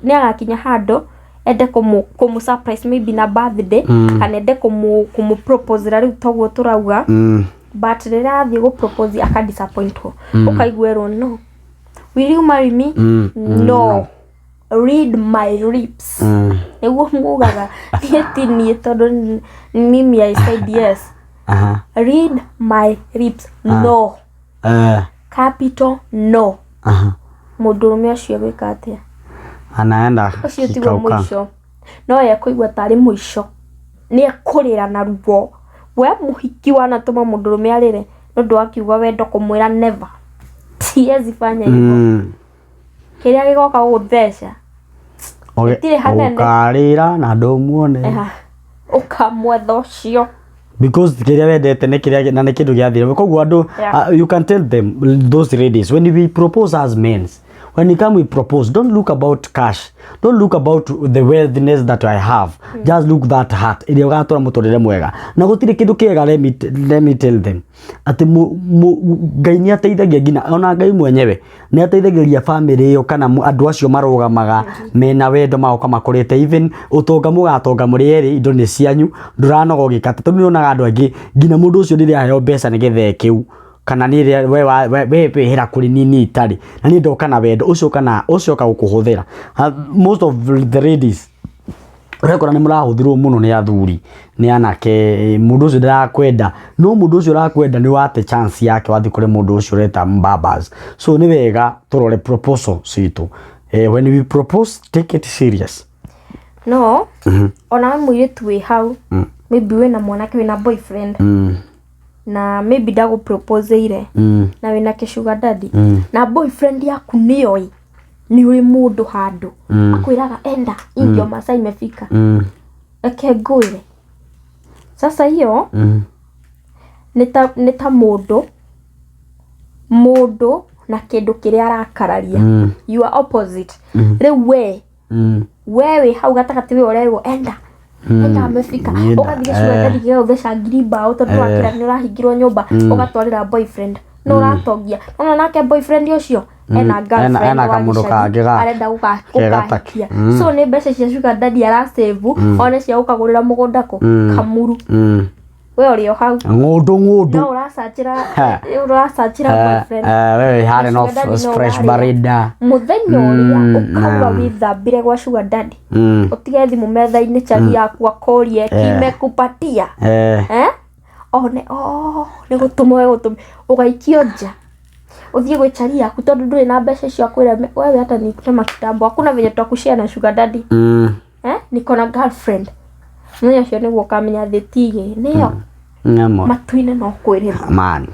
nĩ agakinya handũ ende kũmũ surprise maybe na birthday, kana ende kũmũ propose rĩu toguo tũrauga. But rĩrĩa athiĩ gũ propose, aka disappointwo, ũkaigua erwo, "No, will you marry me?" "No." "Read my lips," nĩguo mugaga. Niĩ ti niĩ, tondũ mimi I said yes. "Read my lips, no." Capital no. Mũndũrũme ũcio egwĩka atĩa?
Anaenda
Ũcio tiguo
kikauka.
mũico, no ekũigua tarĩ mũico, nĩ ekũrĩra na ruo. We mũhiki wanatũma mũndũrũme arĩre nĩ ũndũ wa kiugo wendo, kũmwĩra never, siwezi fanya hivyo. Kĩrĩa gĩgoka gũgũtheca Gũtirĩ hanene.
Ũkarĩra na ndũmuone.
Eha, ũkamwetha ũcio.
Because kĩrĩa wendete nĩ kĩrĩa na nĩ kĩndũ gĩathire, koguo andũ, you can tell them, those ladies, when we propose as men, When you come, we propose. Don't look about cash, don't look about the wealthiness that I have. Just look that heart ĩrĩa ũgatũra mũtũrĩre mwega, na gũtirĩ kĩndũ kĩega. Let me tell them atĩ Ngai nĩ ateithagia, nginya ona Ngai mwenyewe nĩ ateithagĩrĩria family ĩyo kana andũ acio marũgamaga mena wendo, magoka makũrĩte. Even ũtonga mũgatonga mũrĩ erĩ, indo nĩ cianyu, ndũranoga ũgĩkata, tondũ nĩonaga andũ angĩ nginya mũndũ ũcio rĩrĩa aheo mbeca nĩgetha ekĩu kana nĩ rĩrĩa we wĩhĩra kũrĩ nini itarĩ na niĩ ndoka na wendo ũcio kana ũcio ũka gũkũhũthĩra. Most of the ladies ũrekora nĩ mũrahũthĩrwo mũno nĩ athuri, nĩ anake. Mũndũ ũcio ndarakwenda, no mũndũ ũcio ũrakwenda nĩ wate chance yake wathiĩ kũrĩ mũndũ ũcio ũreta mbabas. So nĩ wega tũrore proposal citũ. When we propose, take it serious.
No ona we mũirĩtu wĩ hau, maybe wĩna mwanake, wĩna boyfriend, na maybe ndagũproposeire, na wĩna kĩsugar daddy, na boyfriend yaku nĩoĩ nĩ ũrĩ mũndũ handũ, akwĩraga enda, hii ndio masaa imefika. Reke ngwĩre sasa hiyo nĩ ta mũndũ na kĩndũ kĩrĩa arakararia. You are opposite. Rĩu we we wĩ hau gatagatĩ, we ũrerwo enda, enda, amefika.
Enda,
ũgathiĩ gĩcua daddy gĩgaũtheca 10,000 tondũ wakĩra nĩ ũrahingirwo nyũmba, ũgatwarĩra boyfriend no ũratongia ona nake boyfriend ũcio ena girlfriend
Ena
wa
kamũndũ
gĩcagi,
kangĩ
arenda
ke gataki.
gũkahikia. So nĩ mbeca cia sugar daddy arasave, one cia gũkagũrĩra mũgũnda kũ Kamuru. We ũrĩ o hau
Ng'ũndũ ng'ũndũ.
No ũracachĩra, ũracachĩra boyfriend.
Wewe harĩ no
Sugar daddy no
fresh
ũrarĩa.
barida.
Mũthenya ũrĩa ũkauga wĩthambĩre gwa sugar daddy, ũtige thimũ metha-inĩ, chali yaku akũrie kimekupatia, eh? One oh nĩ gũtũma gũtũma ũgaikio nja, ũthiĩ gwĩ chali yaku tondũ ndũrĩ na mbeca icio, akwĩra wewe hata nikutema kitambo, hakuna venye tutakushare na sugar daddy. Eh, niko na girlfriend. Mũthenya ũcio nĩguo ũkamenya thĩ tigĩ nĩyo
Nyamo.
matu-inĩ no kwĩrĩra
Man.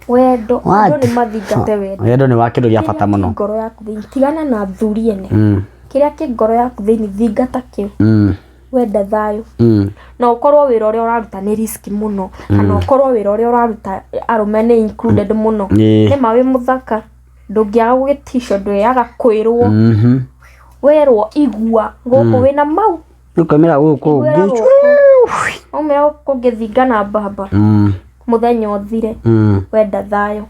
Wendo.
What?
Andũ nĩ mathingate wendo.
Wendo nĩ wa kĩndũ gĩa bata
Kĩrĩa kĩ
mũno.
ngoro yaku thĩinĩ, tigana na athuri ene. Kĩrĩa kĩ ngoro yaku thĩinĩ, thingata kĩu. Wenda thayũ, na ũkorwo wĩra ũrĩa ũraruta nĩ risk mũno, kana ũkorwo wĩra ũrĩa ũraruta arũme nĩ included mũno. Nĩma wĩ mũthaka, ndũngĩaga gũgĩtishio, ndũngĩaga kwĩrwo. Werwo igua gũkũ wĩna mau.
Ũkamĩra gũkũ.
Iguĩra gũkũ waumĩra gũkũ ũngĩthinga na mbamba, mũthenya ũthire. Wenda thayũ,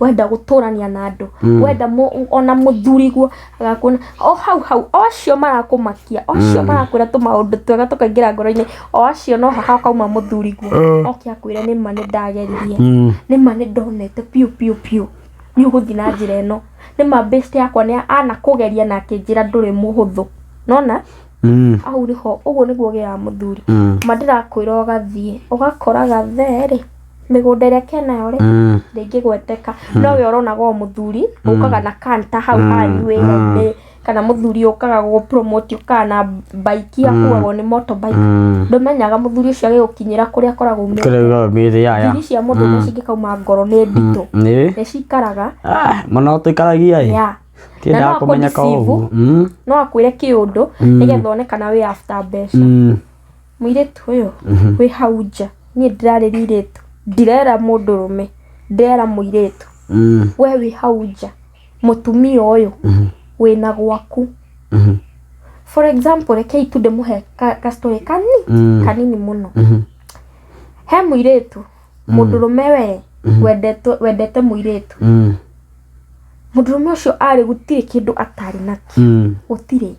wenda gũtũrania na andũ, wenda ona mũthuriguo agakuona o hau hau, o acio marakũmakia, o acio marakwĩra tũmaũndũ twega tũkaingĩra ngoro-inĩ, o acio no haha kauma mũthuriguo oke akwĩre nĩma nĩ ndageririe, nĩma nĩ ndonete piũ piũ piũ nĩ ũgũthiĩ na njĩra ĩno, nĩma best yakwa nĩ anakũgeria na akĩnjĩra ndũrĩ mũhũthũ, nona hau nĩho ũguo nĩguo ũgĩaga mũthuri. Ma ndĩrakwĩra ũgathiĩ ũgakora gathe rĩ, mĩgũnda ĩrĩa kenayo rĩ, ndĩngĩgweteka, no we ũronaga o mũthuri ũkaga na kanta hau hanyu wĩra-inĩ, kana mũthuri ũkaga gũgũ-promote, ũkaga na bike akuagwo nĩ motorbike. Ndũmenyaga mũthuri ũcio agĩgũkinyĩra kũrĩa akoragwo umĩte.
Kũrĩa umĩte, ya.
Thiri cia mũndũ ũmwe cingĩkauma ngoro nĩ nditũ. Nĩ cikaraga.
Ah, mũno tũikaragia ĩ.
Ya.
Tiendaga
Na no
kũmenyeka
akũ-deceive.
ũguo.
No akwĩre kĩũndũ nĩgetha one kana wĩ after mbeca. Mũirĩtu ũyũ wĩ hau nja, niĩ ndĩrarĩria irĩtu, ndirera mũndũrũme, ndĩrera mũirĩtu. We wĩ hau nja, mũtumia ũyũ wĩna gwaku, for example, rekei tu ndĩmũhe ka story kanini mũno. He mũirĩtu, mũndũrũme we wendete mũirĩtu. Mũndũrũme ũcio arĩ gũtirĩ kĩndũ atarĩ nakĩo, gũtirĩ.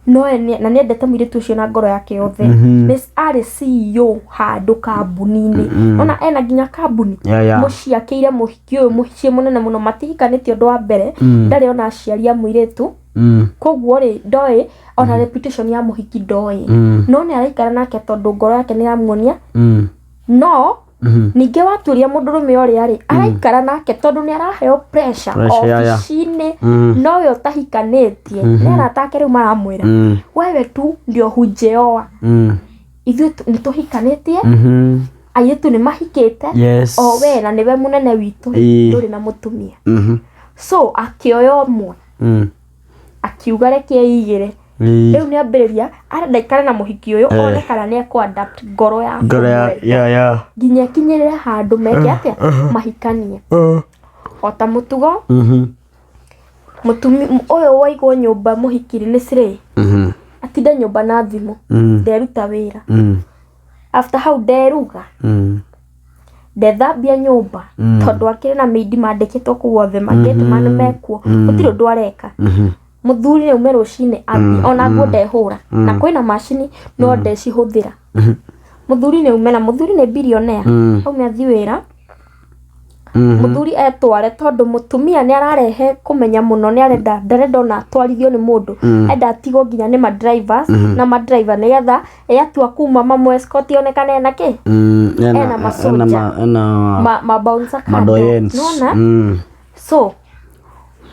No na nĩendete mũirĩtu ũcio na ngoro yake yothe. Nĩ arĩ CEO handũ kambuni-inĩ, ona ena nginya kambuni. Mũciĩ akĩire mũhiki ũyũ mũciĩ mũnene mũno. Matihikanĩtie ũndũ wa mbere. Ndarĩ ona aciari a mũirĩtu. Koguo rĩ, ndoĩ ona reputation ya mũhiki ndoĩ. No nĩ araikara nake tondũ ngoro yake nĩ ĩramuonia. No ningĩ watuĩria mũndũrũme ũrĩa rĩ, araikara nake tondũ nĩ araheo pressure
Pressure, ya.
obici-inĩ. No we ũtahikanĩtie, nĩ arata ake rĩu maramwĩra, wewe tu ndio hujeoa, ithuĩ nĩ tũhikanĩtie, airĩtu nĩ mahikĩte, o we na nĩwe mũnene witũ, ndũrĩ na mũtumia. So akĩoya ũmwe, akiuga reke eigĩre. Rĩu nĩ ambĩrĩria arenda aikare na mũhiki ũyũ, one kana nĩ ekũ adapt ngoro ya
Ngoro ya
kũmwenda,
ya.
Nginya ekinyĩrĩre handũ meke atĩa, mahikanie. O ta mũtugo. Mũtumi ũyũ waigwo nyũmba mũhikiri nĩ slay. Atinda nyũmba na thimũ. Nderuta wĩra. After hau nderuga. Ndethambia nyũmba. Tondũ akĩrĩ na maid mandĩkĩtwo kũu othe ma gate man mekuo. Gũtirĩ ũndũ areka. Mũthuri nĩ aume rũcinĩ athiĩ ona nguo ndehũra. Na kwĩna macini no ndecihũthĩra. Mũthuri nĩ aume na mũthuri nĩ billionaire. Aume athiĩ wĩra. Mũthuri etware tondũ mũtumia nĩ ararehe kũmenya mũno nĩ arenda ndarenda ona atwarithio nĩ mũndũ. Enda atigwo nginya nĩ ma drivers na ma driver nĩgetha yatua kuma mamũ escort onekane ena kĩ? Ena masoja.
Ena
Ma bouncer kando.
madoyens.
Nĩwona? So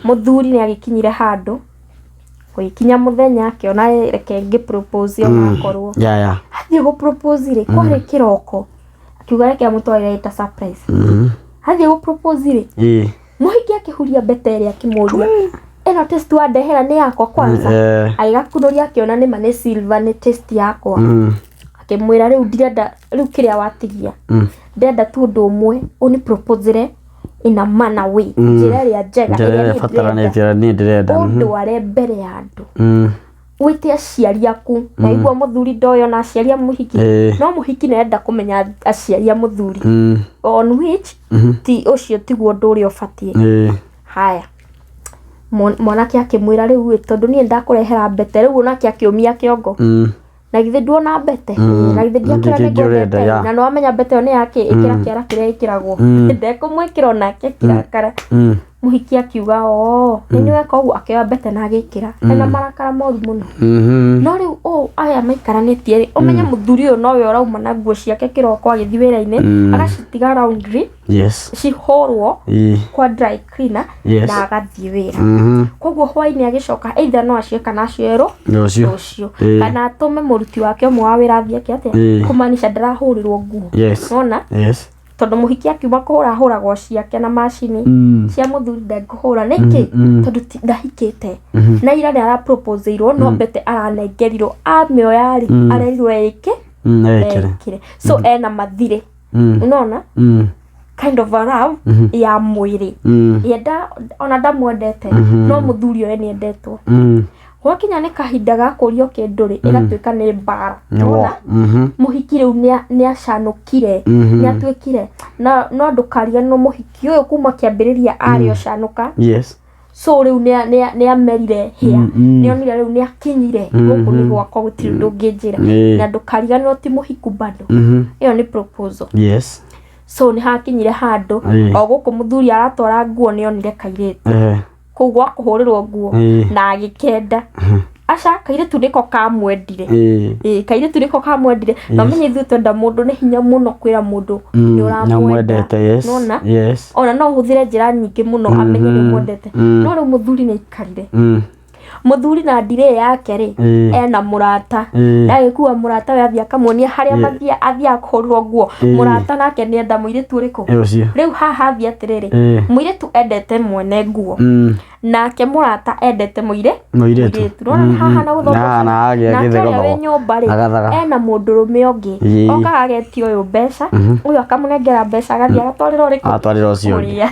mũthuri nĩ agĩkinyire handũ gũgĩkinya mũthenya akĩona reke ngĩ propose onakorwo.
Yeah, yeah.
Athiĩ gũ propose rĩ kwarĩ kĩroko akiuga reke amũtwarĩre ĩta surprise. Athiĩ gũ propose rĩ mũhiki akĩhuria mbete ĩrĩa akĩmũria ĩno taste wandehera nĩ yakwa kwanza. Agĩgakunũria akĩona nĩma nĩ silver nĩ taste yakwa. Akĩmwĩra rĩu ndirenda rĩu kĩrĩa watigia ndĩrenda tu ũndũ ũmwe ũni proposere in a manner way njĩra ĩrĩa njega
Njĩra
ĩrĩa
ĩrĩa
niĩ
ĩbataranĩtie
ndĩrenda
niĩ ndĩrenda.
ũndware mbere ya andũ wĩte aciari aku waigua mũthuri ndoĩ ona aciari a mũhiki no mũhiki nĩ arenda kũmenya aciari a mũthuri on which ti ũcio tiguo ũndũ ũrĩa ũbatiĩ. Haya mwanake akĩmwĩra rĩu ĩ tondũ niĩ ndakũrehera mbete rĩu onake akĩũmia kĩongo na githĩ nduona mbete na githĩ ndiakĩra
Nĩ
nĩ
kĩngĩ ũrenda,
ngwendete
yeah.
na nĩwamenya mbete ĩyo nĩ yakĩ ĩkĩra kĩara kĩrĩa ĩkĩragwo ndekũmwĩkĩra onake akĩrakara. Mũhiki akiuga oo nĩ nĩweka ũguo akĩoya mbete na agĩkĩra ena marakara moru mũno. No rĩu ũũ aya maikaranĩtie rĩ ũmenye mũthuri ũyũ nowe ũrauma na nguo ciake kĩroko agĩthiĩ wĩra-inĩ agacitiga laundry cihũrwo kwa dry cleaner na agathiĩ wĩra. Koguo hwainĩ agĩcoka either no aciwe kana acioe
Rũciũ.
Rũciũ kana atũme mũruti wake ũmwe wa wĩra athiĩ eke atĩa kũmaanisha ndarahũrĩrwo nguo. Nĩwona? Tondũ mũhiki akiuma kũhũra ahũragwo ciake na macini cia mũthuri ndekũhũra nĩkĩ tondũ ndahikĩte na ira nĩ araproposeirwo no mbete aranengerirwo amĩoya rĩ arerirwo ĩke ekĩre so ena mathirĩ unaona kind of a love ya mwĩrĩ yenda ona ndamwendete no mũthuri ũyũ nĩendetwo gwakinya nĩ kahinda ga kũrio kĩndũ rĩ ĩgatuĩka nĩ mbara. Nĩwona? Mũhiki rĩu nĩ acanũkire nĩ atuĩkire na no ndũkariganĩrwo mũhiki ũyũ kuma kĩambĩrĩria arĩ ocanũka. So rĩu nĩ amerire hĩa nĩ onire rĩu nĩ akinyire gũkũ nĩ gwakwa gũtirĩ ũndũ ũngĩnjĩra na ndũkariganĩrwo ti mũhiku bado ĩyo nĩ proposal. So nĩ hakinyire handũ o gũkũ mũthuri aratwara nguo nĩ onire kairĩtu kũu gwa kũhũrĩrwo nguo na agĩkenda aca kairĩtu nĩko kamwendire kairĩtu nĩko kamwendire na ũmenye ithuĩ twenda mũndũ nĩ hinya mũno kwĩra mũndũ nĩ ũramwenda. Nĩwona? Ona no ũhũthĩre njĩra nyingĩ mũno amenye nĩ ũmwendete no rĩu mũthuri nĩ aikarire mũthuri na ndirĩ yake rĩ ena mũrata agĩkua mũrata we athiĩ akamuonia harĩa mathiĩ athiaga kũhũrĩrwo nguo mũrata nake nĩ enda mũirĩtu ũrĩkũ rĩu haha athiĩ atĩrĩrĩ mũirĩtu endete mwene nguo nake mũrata endete mũirĩtu nĩwona haha na gũthondeka nake ũrĩa wĩ nyũmba rĩ ena mũndũrũme ũngĩ okaga agetia ũyũ mbeca ũyũ akamũnengera mbeca agathiĩ agatwarĩra ũrĩkũ ũrĩa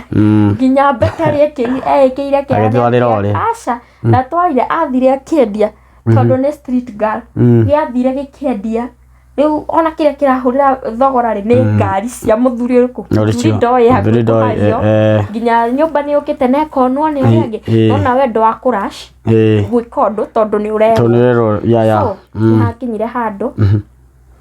nginya mbete rĩ eĩkĩire kĩara aca ndatwarire athire akĩendia tondũ nĩ street girl gĩathire gĩkĩendia rĩu ona kĩrĩa kĩrahũrĩra thogora rĩ nĩ ngari cia mũthuri ũrĩkũ mũthuri ndoĩ hakuhĩ kũhario nginya nyũmba nĩ yũkĩte na ĩkonwo nĩ ũrĩa ũngĩ nona wendo wa kũrash gwĩka ũndũ tondũ nĩ ũrerwo so nĩ hakinyire handũ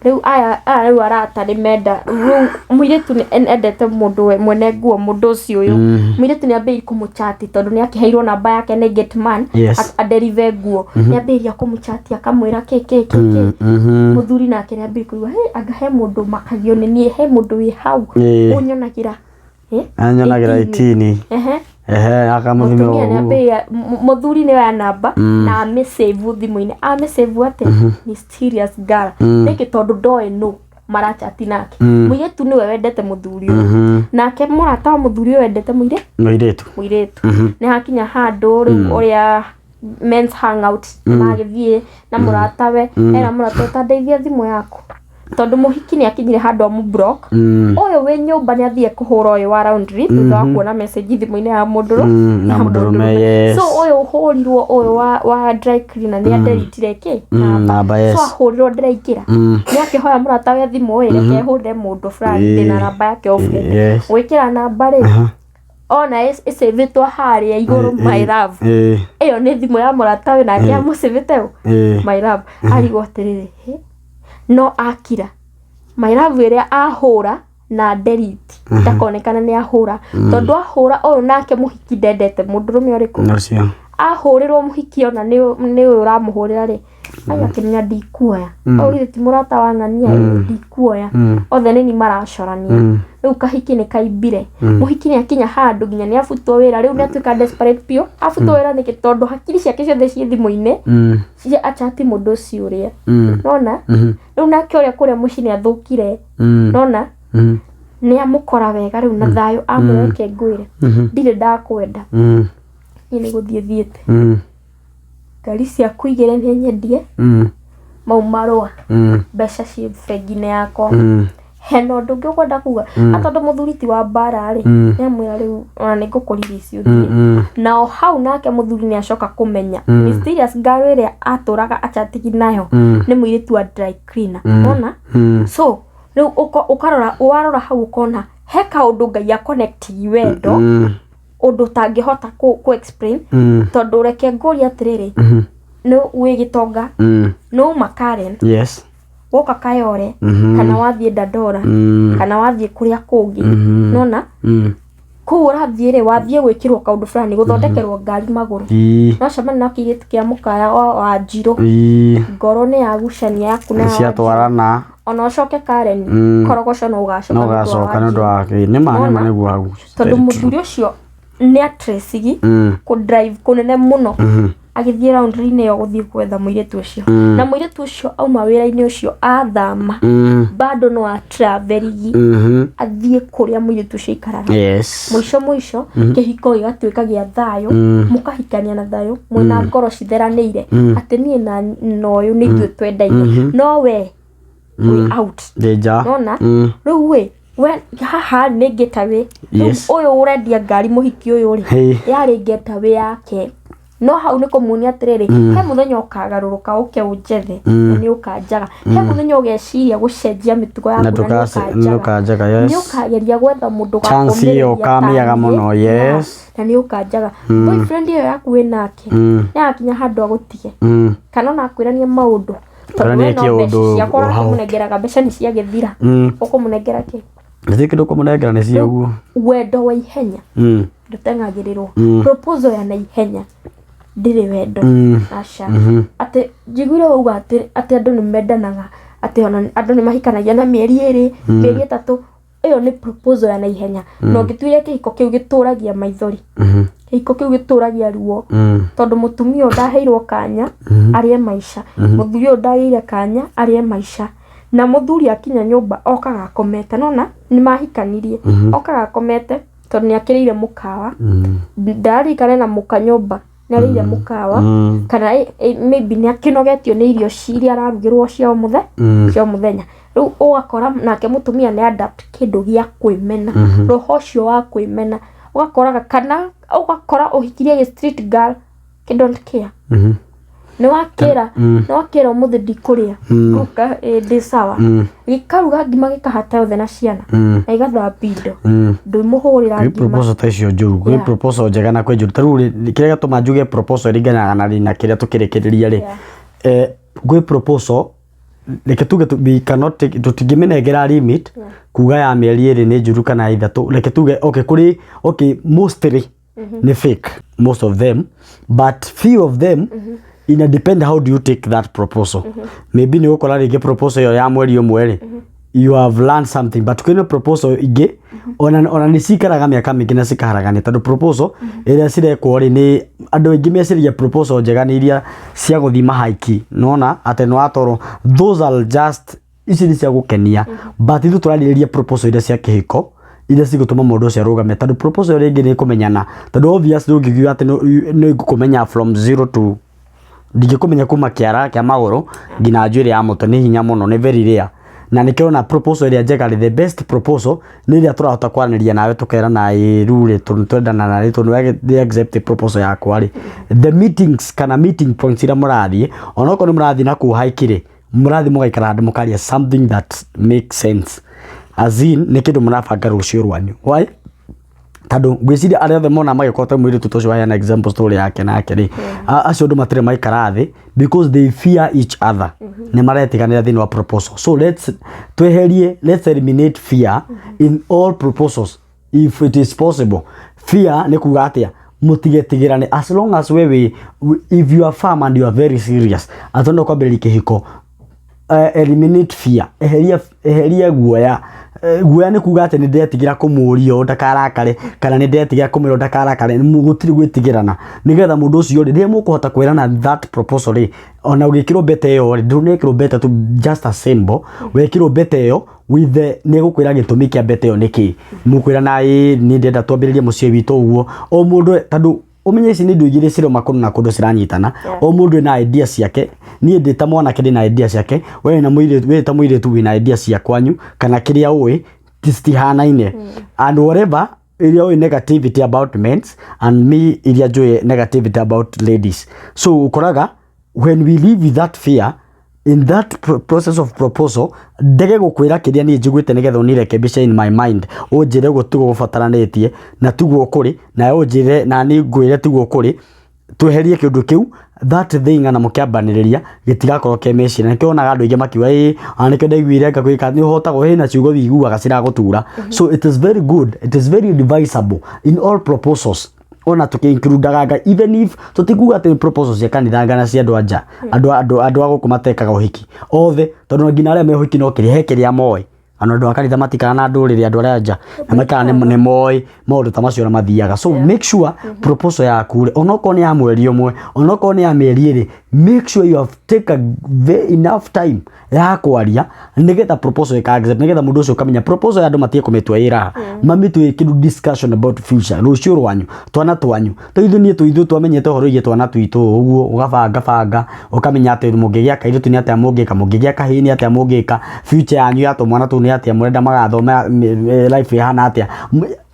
rĩu aya rĩu arata nĩ menda rĩu mũirĩtu nĩ endete mũndũ mwene nguo mũndũ ũcio ũyũ mũirĩtu nĩ ambĩrĩirie kũmũchati tondũ nĩ akĩheirwo namba yake nĩ gate man aderive nguo nĩ ambĩrĩria kũmũchati akamwĩra kĩ kĩ kĩ kĩ mũthuri nake nĩ ambĩrĩirie kũigua hey anga he mũndũ makagio nĩ niĩ he mũndũ wĩ hau ũnyonagĩra
anyonagĩra itini ehe akamũthimĩra
ũguo mũthuri nĩ oya namba na amĩsave thimũ-inĩ amĩsave atĩa mysterious girl nĩkĩ tondũ ndoĩ nũ marachati nake mũirĩtu nĩwe wendete mũthuri ũyũ nake mũrata wa mũthuri ũyũ wendete
mũirĩtu
nĩ hakinya handũ rĩu ũrĩa men's hangout magĩthiĩ na mũratawe ena mũrata ũtandeithia thimũ yaku Tondũ mũhiki nĩ akinyire handũ amũ block. Ũyũ wĩ nyũmba nĩ athiĩ kũhũra ũyũ wa laundry thutha wa kuona message thimũ-inĩ ya mũndũrũ
Na mũndũrũme, yes.
So ũyũ ũhũrirwo ũyũ wa dry cleaner nĩ adeletire kĩ
Namba, yes.
So ahũrirwo ndĩraingĩra, nĩ akĩhoya mũrata we thimũ ĩ, reke hũrĩre mũndũ fulani, ndĩna namba yake off. Gwĩkĩra namba rĩ, ona ĩcĩvĩtwo harĩa igũrũ, "My love". Ĩyo nĩ thimũ ya mũrata we, nake amũcĩvĩte ũ, "My love". Arigwo atĩrĩrĩ, "Hĩ?" No akira "my love" ĩrĩa ahũra na delete, ndakonekana nĩ ahũra, tondũ ahũra ũyũ nake mũhiki ndendete mũndũrũme ũrĩkũ.
Ũcio.
Ahũrĩrwo mũhiki ona nĩ ũyũ ũramũhũrĩra rĩ, agakĩmenya ndikuoya ũyũ githĩ ti mũrata wa ng'ania ĩ, ndikuoya. Othe nĩ ni maracorania. Rĩu kahiki nĩ kaimbire. Mũhiki nĩ akinya handũ nginya nĩ abutwo wĩra. Rĩu nĩ atuĩka desperate biũ. Abutwo wĩra nĩkĩ? Tondũ hakiri ciake ciothe ciĩ thimũ-inĩ, cia achati mũndũ ũcio ũrĩa nona. Rĩu nake ũrĩa kũrĩa mũciĩ nĩ athũkire, nona nĩ amũkora wega rĩu na thayũ, amwĩra, "Reke ngwĩre, ndirĩ ndakwenda. Niĩ nĩ gũthiĩ thiĩte. Ngari ciaku igĩrĩ nĩ nyendie, mau marũa, mbeca ciĩ bengi-inĩ yakwa. Hena ũndũ ũngĩ ũkwenda kuga?" Na tondũ mũthuri ti wa mbara rĩ, nĩ amwĩra, "Rĩu ona nĩ ngũkũririci ũthiĩ." Nao hau nake mũthuri nĩ acoka kũmenya mysterious girl ĩrĩa atũraga achatigi nayo nĩ mũirĩtu wa dry cleaner, ona. So rĩu ũkarora, warora hau ũkona he kaũndũ Ngai a connect wendo, ũndũ ũtangĩhota kũ explain. Tondũ reke ngũrie atĩrĩrĩ, nĩ wĩ gĩtonga, nĩ uma Karen, woka Kayore, kana wathiĩ Dandora, kana wathiĩ kũrĩa kũngĩ, nona kũu ũrathiĩ rĩ, wathiĩ gwĩkĩrwo kaũndũ fulani, gũthondekerwo ngari magũrũ, no cemani na kĩirĩtu kĩa mũkaya wa Wanjirũ, ngoro nĩ yagucania yaku na ya Wanjirũ.
Ciatwarana.
Ona ũcoke Karen, korogoco no ũgacoka
no
nĩ ũndũ wa
gacoka nĩ ũndũ
Wanjirũ.
Wa nĩma
Nona?
Nĩguo hau.
Tondũ mũthuri ũcio nĩ atrecigi kũ drive kũnene mũno agĩthiĩ laundry-inĩ ĩyo gũthiĩ gwetha mũirĩtu ũcio, na mũirĩtu ũcio auma wĩra-inĩ ũcio athama, bado no atraveligi athiĩ kũrĩa mũirĩtu ũcio aikaraga. Mũico mũico kĩhiko gĩgatuĩka gĩa thayũ, mũkahikania na thayũ mwĩna ngoro citheranĩire, atĩ niĩ na ũyũ nĩ ithuĩ twendaine, no we wĩ out.
Ndĩ nja.
Nona rĩu ĩ, we haha nĩ getaway. Rĩu ũyũ ũrendia ngari, mũhiki ũyũ rĩ, yarĩ getaway yake, no hau nĩ kũmuonia atĩrĩrĩ, he mũthenya ũkagarũrũka ũke ũnjethe na nĩ ũkanjaga. He mũthenya ũgeciria gũcenjia mĩtugo yaku
na
na nĩ
nĩ
ũkanjaga.
Ũkanjaga.
Nĩ ũkageria gwetha mũndũ
Chance ĩyo
ũgakũmĩrĩria ta
ũkamĩaga
niĩ,
mũno, yes.
na nĩ ũkanjaga. Boyfriend ĩyo yaku wĩ nake nĩ agakinya handũ agũtige, kana ona akwĩranie maũndũ, tondũ
Kwĩranie
we no mbeca
kĩũndũ
ciakwa
ũhau.
ũrakĩmũnengeraga, mbeca nĩ ciagĩthira, ũkũmũnengera kĩ?
Gĩtirĩ kĩndũ kũmũnengera, nĩ cia ũguo.
Wendo wa ihenya ndũteng'agĩrĩrwo. Proposal ya naihenya ndĩrĩ wendo. Aca, atĩ njiguire wauga atĩ andũ nĩ mendanaga, atĩ ona andũ nĩ mahikanagia na mĩeri 2, mĩeri 3. Ĩyo nĩ proposal ya naihenya, na ũngĩtuire kĩhiko kĩu gĩtũragia maithori, kĩhiko kĩu gĩtũragia ruo, tondũ mũtumia ũyũ ndaheirwo kanya arĩe maica, mũthuri ũyũ ndagĩire kanya arĩe maica. Na mũthuri akinya nyũmba okaga akomete, nona nĩ mahikanirie, okaga akomete tondũ nĩ akĩrĩire mũkawa, ndararikane na mũka nyũmba nĩ arĩire mũkawa, kana maybe nĩ akĩnogetio nĩ irio iria ararugĩrwo cia o mũthe cia o mũthenya. Rĩu ũgakora nake mũtumia nĩ adapt kĩndũ gĩa kwĩmena, roho ũcio wa kwĩmena, ũgakoraga kana ũgakora ũhikirie gĩ street girl kĩ don't care. Nĩ wakĩra ũmũthĩ ndikũrĩa, ngũka ĩ, ndĩ sawa. Gĩkaruga ngima, gĩkahata othe na ciana, na igathambia indo, ndũimũhũrĩra
Kwĩ
ngima.
Proposal ta icio njũru, kwĩ proposal njega na kwĩ njũru. Ta rĩu rĩ, kĩrĩa gĩatũma njuge proposal ĩringanaga na kĩrĩa tũkĩrĩkĩrĩria rĩ, gwĩ proposal, reke tuge we cannot take, tũtingĩmĩnengera limit kuga ya mĩeri 2 nĩ njũru kana ya 3. Reke tuge okay, kũrĩ okay, mostly nĩ fake, most of them, but few of them ina depend how do you take that proposal. Maybe nĩ ũgũkora rĩngĩ proposal ĩyo ya mweri 1 rĩ, you have learned something, but kwĩna proposal ingĩ ona nĩ cikaraga mĩaka mĩingĩ na cikaharagania, tondũ proposal ĩrĩa cirekwo rĩ, nĩ andũ aingĩ meciragia proposal njega nĩ iria cia gũthiĩ mahaiki, nona atĩ nĩ watwarwo. Those are just ici nĩ cia gũkenia, but ithuĩ tũrarĩrĩria proposal iria cia kĩhiko, iria cigũtũma mũndũ ũcio arũgame, tondũ proposal rĩngĩ nĩ kũmenyana, tondũ obvious ndũngiuga atĩ nĩ ngũkũmenya from zero to, ndingĩkũmenya kuma kĩara kĩa magũrũ nginya njuĩrĩ ya mũtwe, nĩ hinya mũno, nĩ very rare. Na nĩkĩo na proposal ĩrĩa njega rĩ, the best proposal nĩ ĩrĩa tũrahota kwaranĩria nawe tũkerana ĩ rĩu rĩ twendana na rĩ tondũ nĩ accept proposal yakwa rĩ. The meetings kana meeting points iria mũrathiĩ, onokorwo nĩ mũrathiĩ na kũu hike rĩ, mũrathiĩ mũgaikara handũ mũkaria something that makes sense, as in nĩ kĩndũ mũrabanga rũciũ rwanyu. Why? Tondũ ngwĩciria arĩa othe mona magĩkorwo mũirĩtu ta ũcio waheana example story yake nake rĩ, acio andũ matirĩ maikara thĩ because they fear each other, nĩ maretiganĩra thĩinĩ wa proposal. So let's tweherie, let's eliminate fear in all proposals if it is possible. Fear nĩ kuga atĩa? Mũtigetigĩrane as long as we wĩ, if you are firm and you are very serious atĩ no kwambĩrĩria kĩhiko, eliminate fear, eheria eheria guoya. Guoya nĩ kuga atĩ nĩ ndetigĩra kũmũria ũũ ndakarakare, kana nĩ ndetigĩra kũmwĩra ũũ ndakarakare. Gũtirĩ gwĩtigĩrana, nĩgetha mũndũ ũcio rĩ, rĩrĩa mũkũhota kwĩrana that proposal rĩ, ona ũgĩkĩrwo mbete ĩyo rĩ, ndũnekĩrwo mbete tu just a symbol, wekĩrwo mbete ĩyo with the nĩ gũkwĩra gĩtũmi kĩa mbete ĩyo nĩkĩ. Mũkwĩrana ĩ niĩ ndĩrenda twambĩrĩrie mũciĩ witũ ũguo, o mũndũ, tondũ ũmenye ici nĩ indo igĩrĩ ciroma kũndũ na kũndũ ciranyitana. O mũndũ ena idea ciake. Niĩ ndĩ ta mwanake ndĩ na idea ciake, we na mũirĩtu, we ta mũirĩtu wĩna idea cia kwanyu kana kĩrĩa ũĩ citihanaine, and whatever iria ũĩ negativity about men and me iria njũĩ negativity about ladies. So ũkoraga when we live with that fear in that process of proposal, ndege gũkwĩra kĩrĩa niĩ njiguĩte nĩgetha ũnirekebishe in my mind, ũnjĩre ũguo tiguo gũbataranĩtie na tiguo kũrĩ, nawe ũnjĩre na niĩ ngwĩre tiguo kũrĩ, tweherie kĩndũ kĩu, that thing, na mũkĩambanĩrĩria gĩtigakorwo ke meciria. Nĩkĩo wonaga andũ aingĩ makiuga ĩ ona nĩkĩo ndaiguire ngagwĩka nĩ ũhotagwo hĩna ciugo wiguaga ciragũtura. So it is very good, it is very advisable in all proposals, ona tukiincludaga Ngai, even if tutikuga atĩ proposals cia kanitha ngana cia andũ a nja, andũ a gũkũ matekaga ũhiki othe, tondũ nginya arĩa me ũhiki no kĩrĩa he kĩrĩa moĩ. Ona andũ a kanitha matikara na ndũrĩrĩ, andũ arĩa nja na maikara nĩ moĩ maũndũ ta macio na mathiaga. So make sure proposal yaku rĩ, onokorwo nĩ ya mweri ũmwe, onokorwo nĩ ya mĩeri ĩrĩ, make sure you have take a very enough time ya kwaria nĩgetha proposal ĩka accept, nĩgetha mũndũ ũcio ũkamenya proposal ya andũ matige kũmĩtua ĩraha, mamĩtue kĩndũ discussion about future, rũciũ rwanyu, twana twanyu. To ithuĩ niĩ ithuĩ twamenyete ũhoro wĩgiĩ twana twitũ ũguo, ũgabanga banga ũkamenya atĩ mũngĩgĩa kairĩtu nĩ atĩa mũngĩka, mũngĩgĩa kahĩĩ nĩ atĩa mũngĩka, future yanyu ya tũmwana tũu nĩ atĩa mũrenda magathoma, life ĩhana atĩa.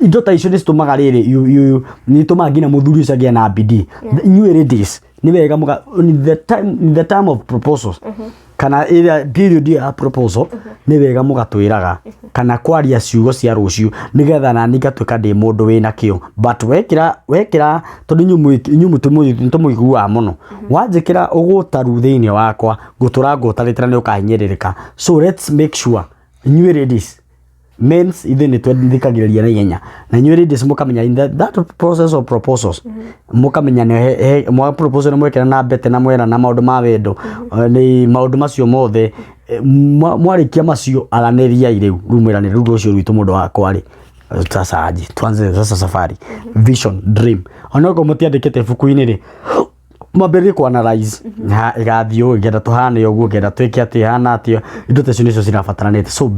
Indo ta icio nĩ citũmaga rĩrĩ nĩ itũmaga nginya mũthuri ũcio agĩe na bidii. Inyuĩ ladies, nĩ wega mũga in the time of proposals kana ĩrĩa period ya proposal, nĩ wega mũgatwĩraga kana kwaria ciugo cia rũciũ, nĩgetha nani ngatuĩka ndĩ mũndũ wĩna kĩo. But wekĩra tondũ inyuĩ tũmũiguaga mũno, wanjĩkĩra ũgũtaru thĩinĩ wakwa, ngũtũra ngũtarĩte na nĩ ũkahinyĩrĩrĩka. So let's make sure inyuĩ ladies, mens ithuĩ nĩ twethikagĩrĩria na ihenya, na inyuĩ ladies mũkamenya in that process of proposals, mũkamenya nĩ mwa proposal nĩ mwekĩra na mbete na mwera na maũndũ ma wendo, nĩ maũndũ macio mothe, mwarĩkia macio, aranĩriai rĩu mwĩrane rĩu rũciũ rwitũ, mũndũ wakwa rĩ, sasa aje tuanze sasa safari, vision, dream. Onokorwo mũtiandĩkĩte ibuku-inĩ rĩ, mwambĩrĩrie ku analyze ha ĩgathiĩ ũũ, ngenda tũhane ũguo, ngenda twĩke atĩ hana atĩ, indo ta icio nĩcio cirabataranĩte. So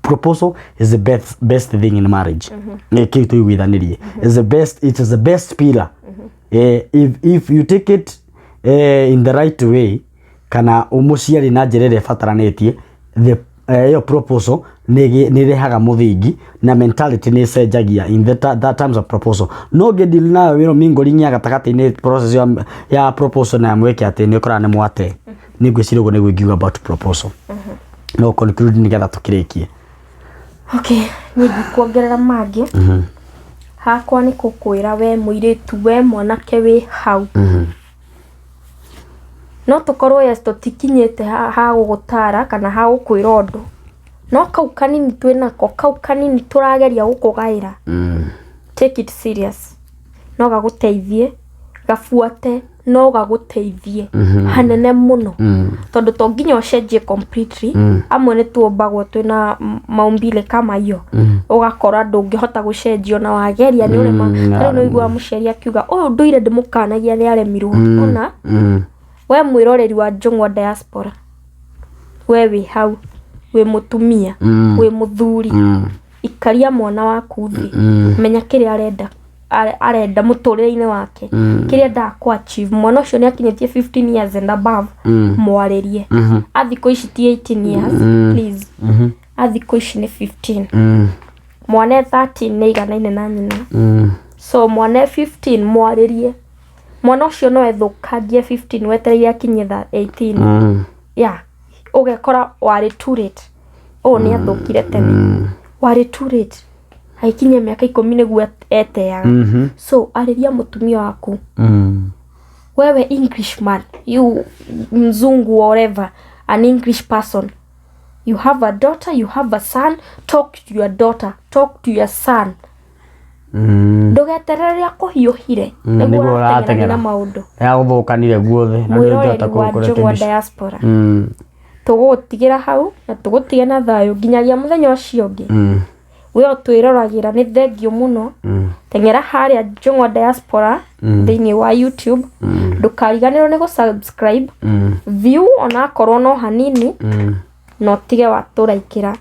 proposal is the best thing in marriage. Nĩ kĩu tũiguithanĩrie is the best, it is the best pillar. If you take it in the right way kana ũmũciari na njĩra ĩrĩa ĩbataranĩtie, the ĩyo proposal nĩ ĩrehaga mũthingi na mentality nĩ ĩcenjagia in that terms of proposal. No ngĩdeal nayo wĩro mingling ya gatagatĩ-inĩ process ya proposal na ya mwĩke atĩ nĩ ũkoraga nĩ mwate. Nĩ ngwĩciria ũguo nĩguo ingiuga about proposal. No conclude nĩgetha tũkĩrĩkie.
Okay, niĩ ndikuongerera mangĩ. Hakwa nĩ kũkwĩra we mũirĩtu, we mwanake wĩ hau, no tũkorwo yes tũtikinyĩte ha gũgũtara kana ha gũkwĩra ũndũ, no kau kanini twĩnako, kau kanini tũrageria gũkũgaĩra, take it serious, no gagũteithie, gabuate, no gagũteithie hanene mũno, tondũ to nginya ũcenjie completely. Amwe nĩ tuombagwo twĩna maumbile kama hiyo, ũgakora ndũngĩhota gũcenjia ona wageria nĩ ũrema. Rĩu nĩ ũiguaga mũciari akiuga ũyũ ndũire ndĩmũkanagia nĩ aremirwo. Ona we mwĩroreri wa Njũng'wa Diaspora, we wĩ hau wĩ mũtumia, wĩ mũthuri, ikaria mwana waku thĩ, menya kĩrĩa arenda. arenda mũtũrĩre-inĩ wake, kĩrĩa endaga kũ achieve. Mwana ũcio nĩ akinyĩtie 15 years and above, mwarĩrie. A thikũ ici ti 18 years, please, a thikũ ici nĩ 15. Mwana e 13 nĩ aiganaine na nyina. So mwana e 15, mwarĩrie. Mwana ũcio no ethũkangie 15 wetereire akinyie 18. Yeah, ũgekora warĩ too late. Ũũ nĩ athũkire tene, warĩ too late, agĩkinyia mĩaka 10 nĩguo eteaga. So arĩria mũtumia waku. Wewe Englishman, you mzungu, whatever, an English person, you have a daughter, you have a son, talk to your daughter, talk to your son. Ndũgeterere rĩrĩa kũhiũhire nĩguo
nĩguo
ũrateng'erania
ũrateng'era.
Na maũndũ.
Ya gũthũkanire guothe na
Mwĩroreri
ndũngĩhota
wa Njũng'wa
kũrekebisha.
Diaspora, tũgũgũtigĩra hau na tũgũtige na thayũ nginyagia mũthenya ũcio ũngĩ. We ũtwĩroragĩra, nĩ thengiũ mũno. Teng'era harĩa Njũng'wa Diaspora thĩinĩ wa YouTube. Ndũkariganĩrwo nĩ gũ-subscribe, view onakorwo no hanini, na ũtige watũraikĩra.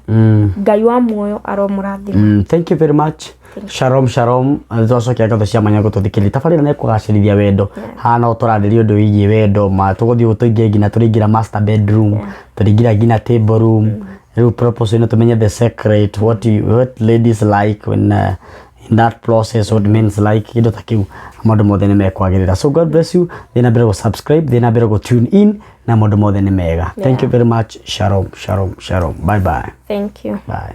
Ngai wa muoyo aromũrathima.
Thank you very much. Shalom, shalom. Twacokia ngatho cia mwanya gũtũthikĩrĩria. Tabarĩra nĩ kũgacĩrithia wendo. Haha no tũrarĩria ũndũ wĩgiĩ wendo ma tũgũthiĩ tũingĩre nginya tũrĩingĩra master bedroom, tũrĩingĩra nginya table room. Rĩu proposal ĩno tũmenye the secret, what ladies like when in that process, what men like, kĩndũ ta kĩu, maũndũ mothe nĩ mekwagĩrĩra. So God bless you. Thiĩ na mbere gũ subscribe, thiĩ na mbere gũ tune in, na maũndũ mothe nĩ mega. Thank you very much. Shalom, shalom, shalom. Bye bye.
Thank you.
Bye.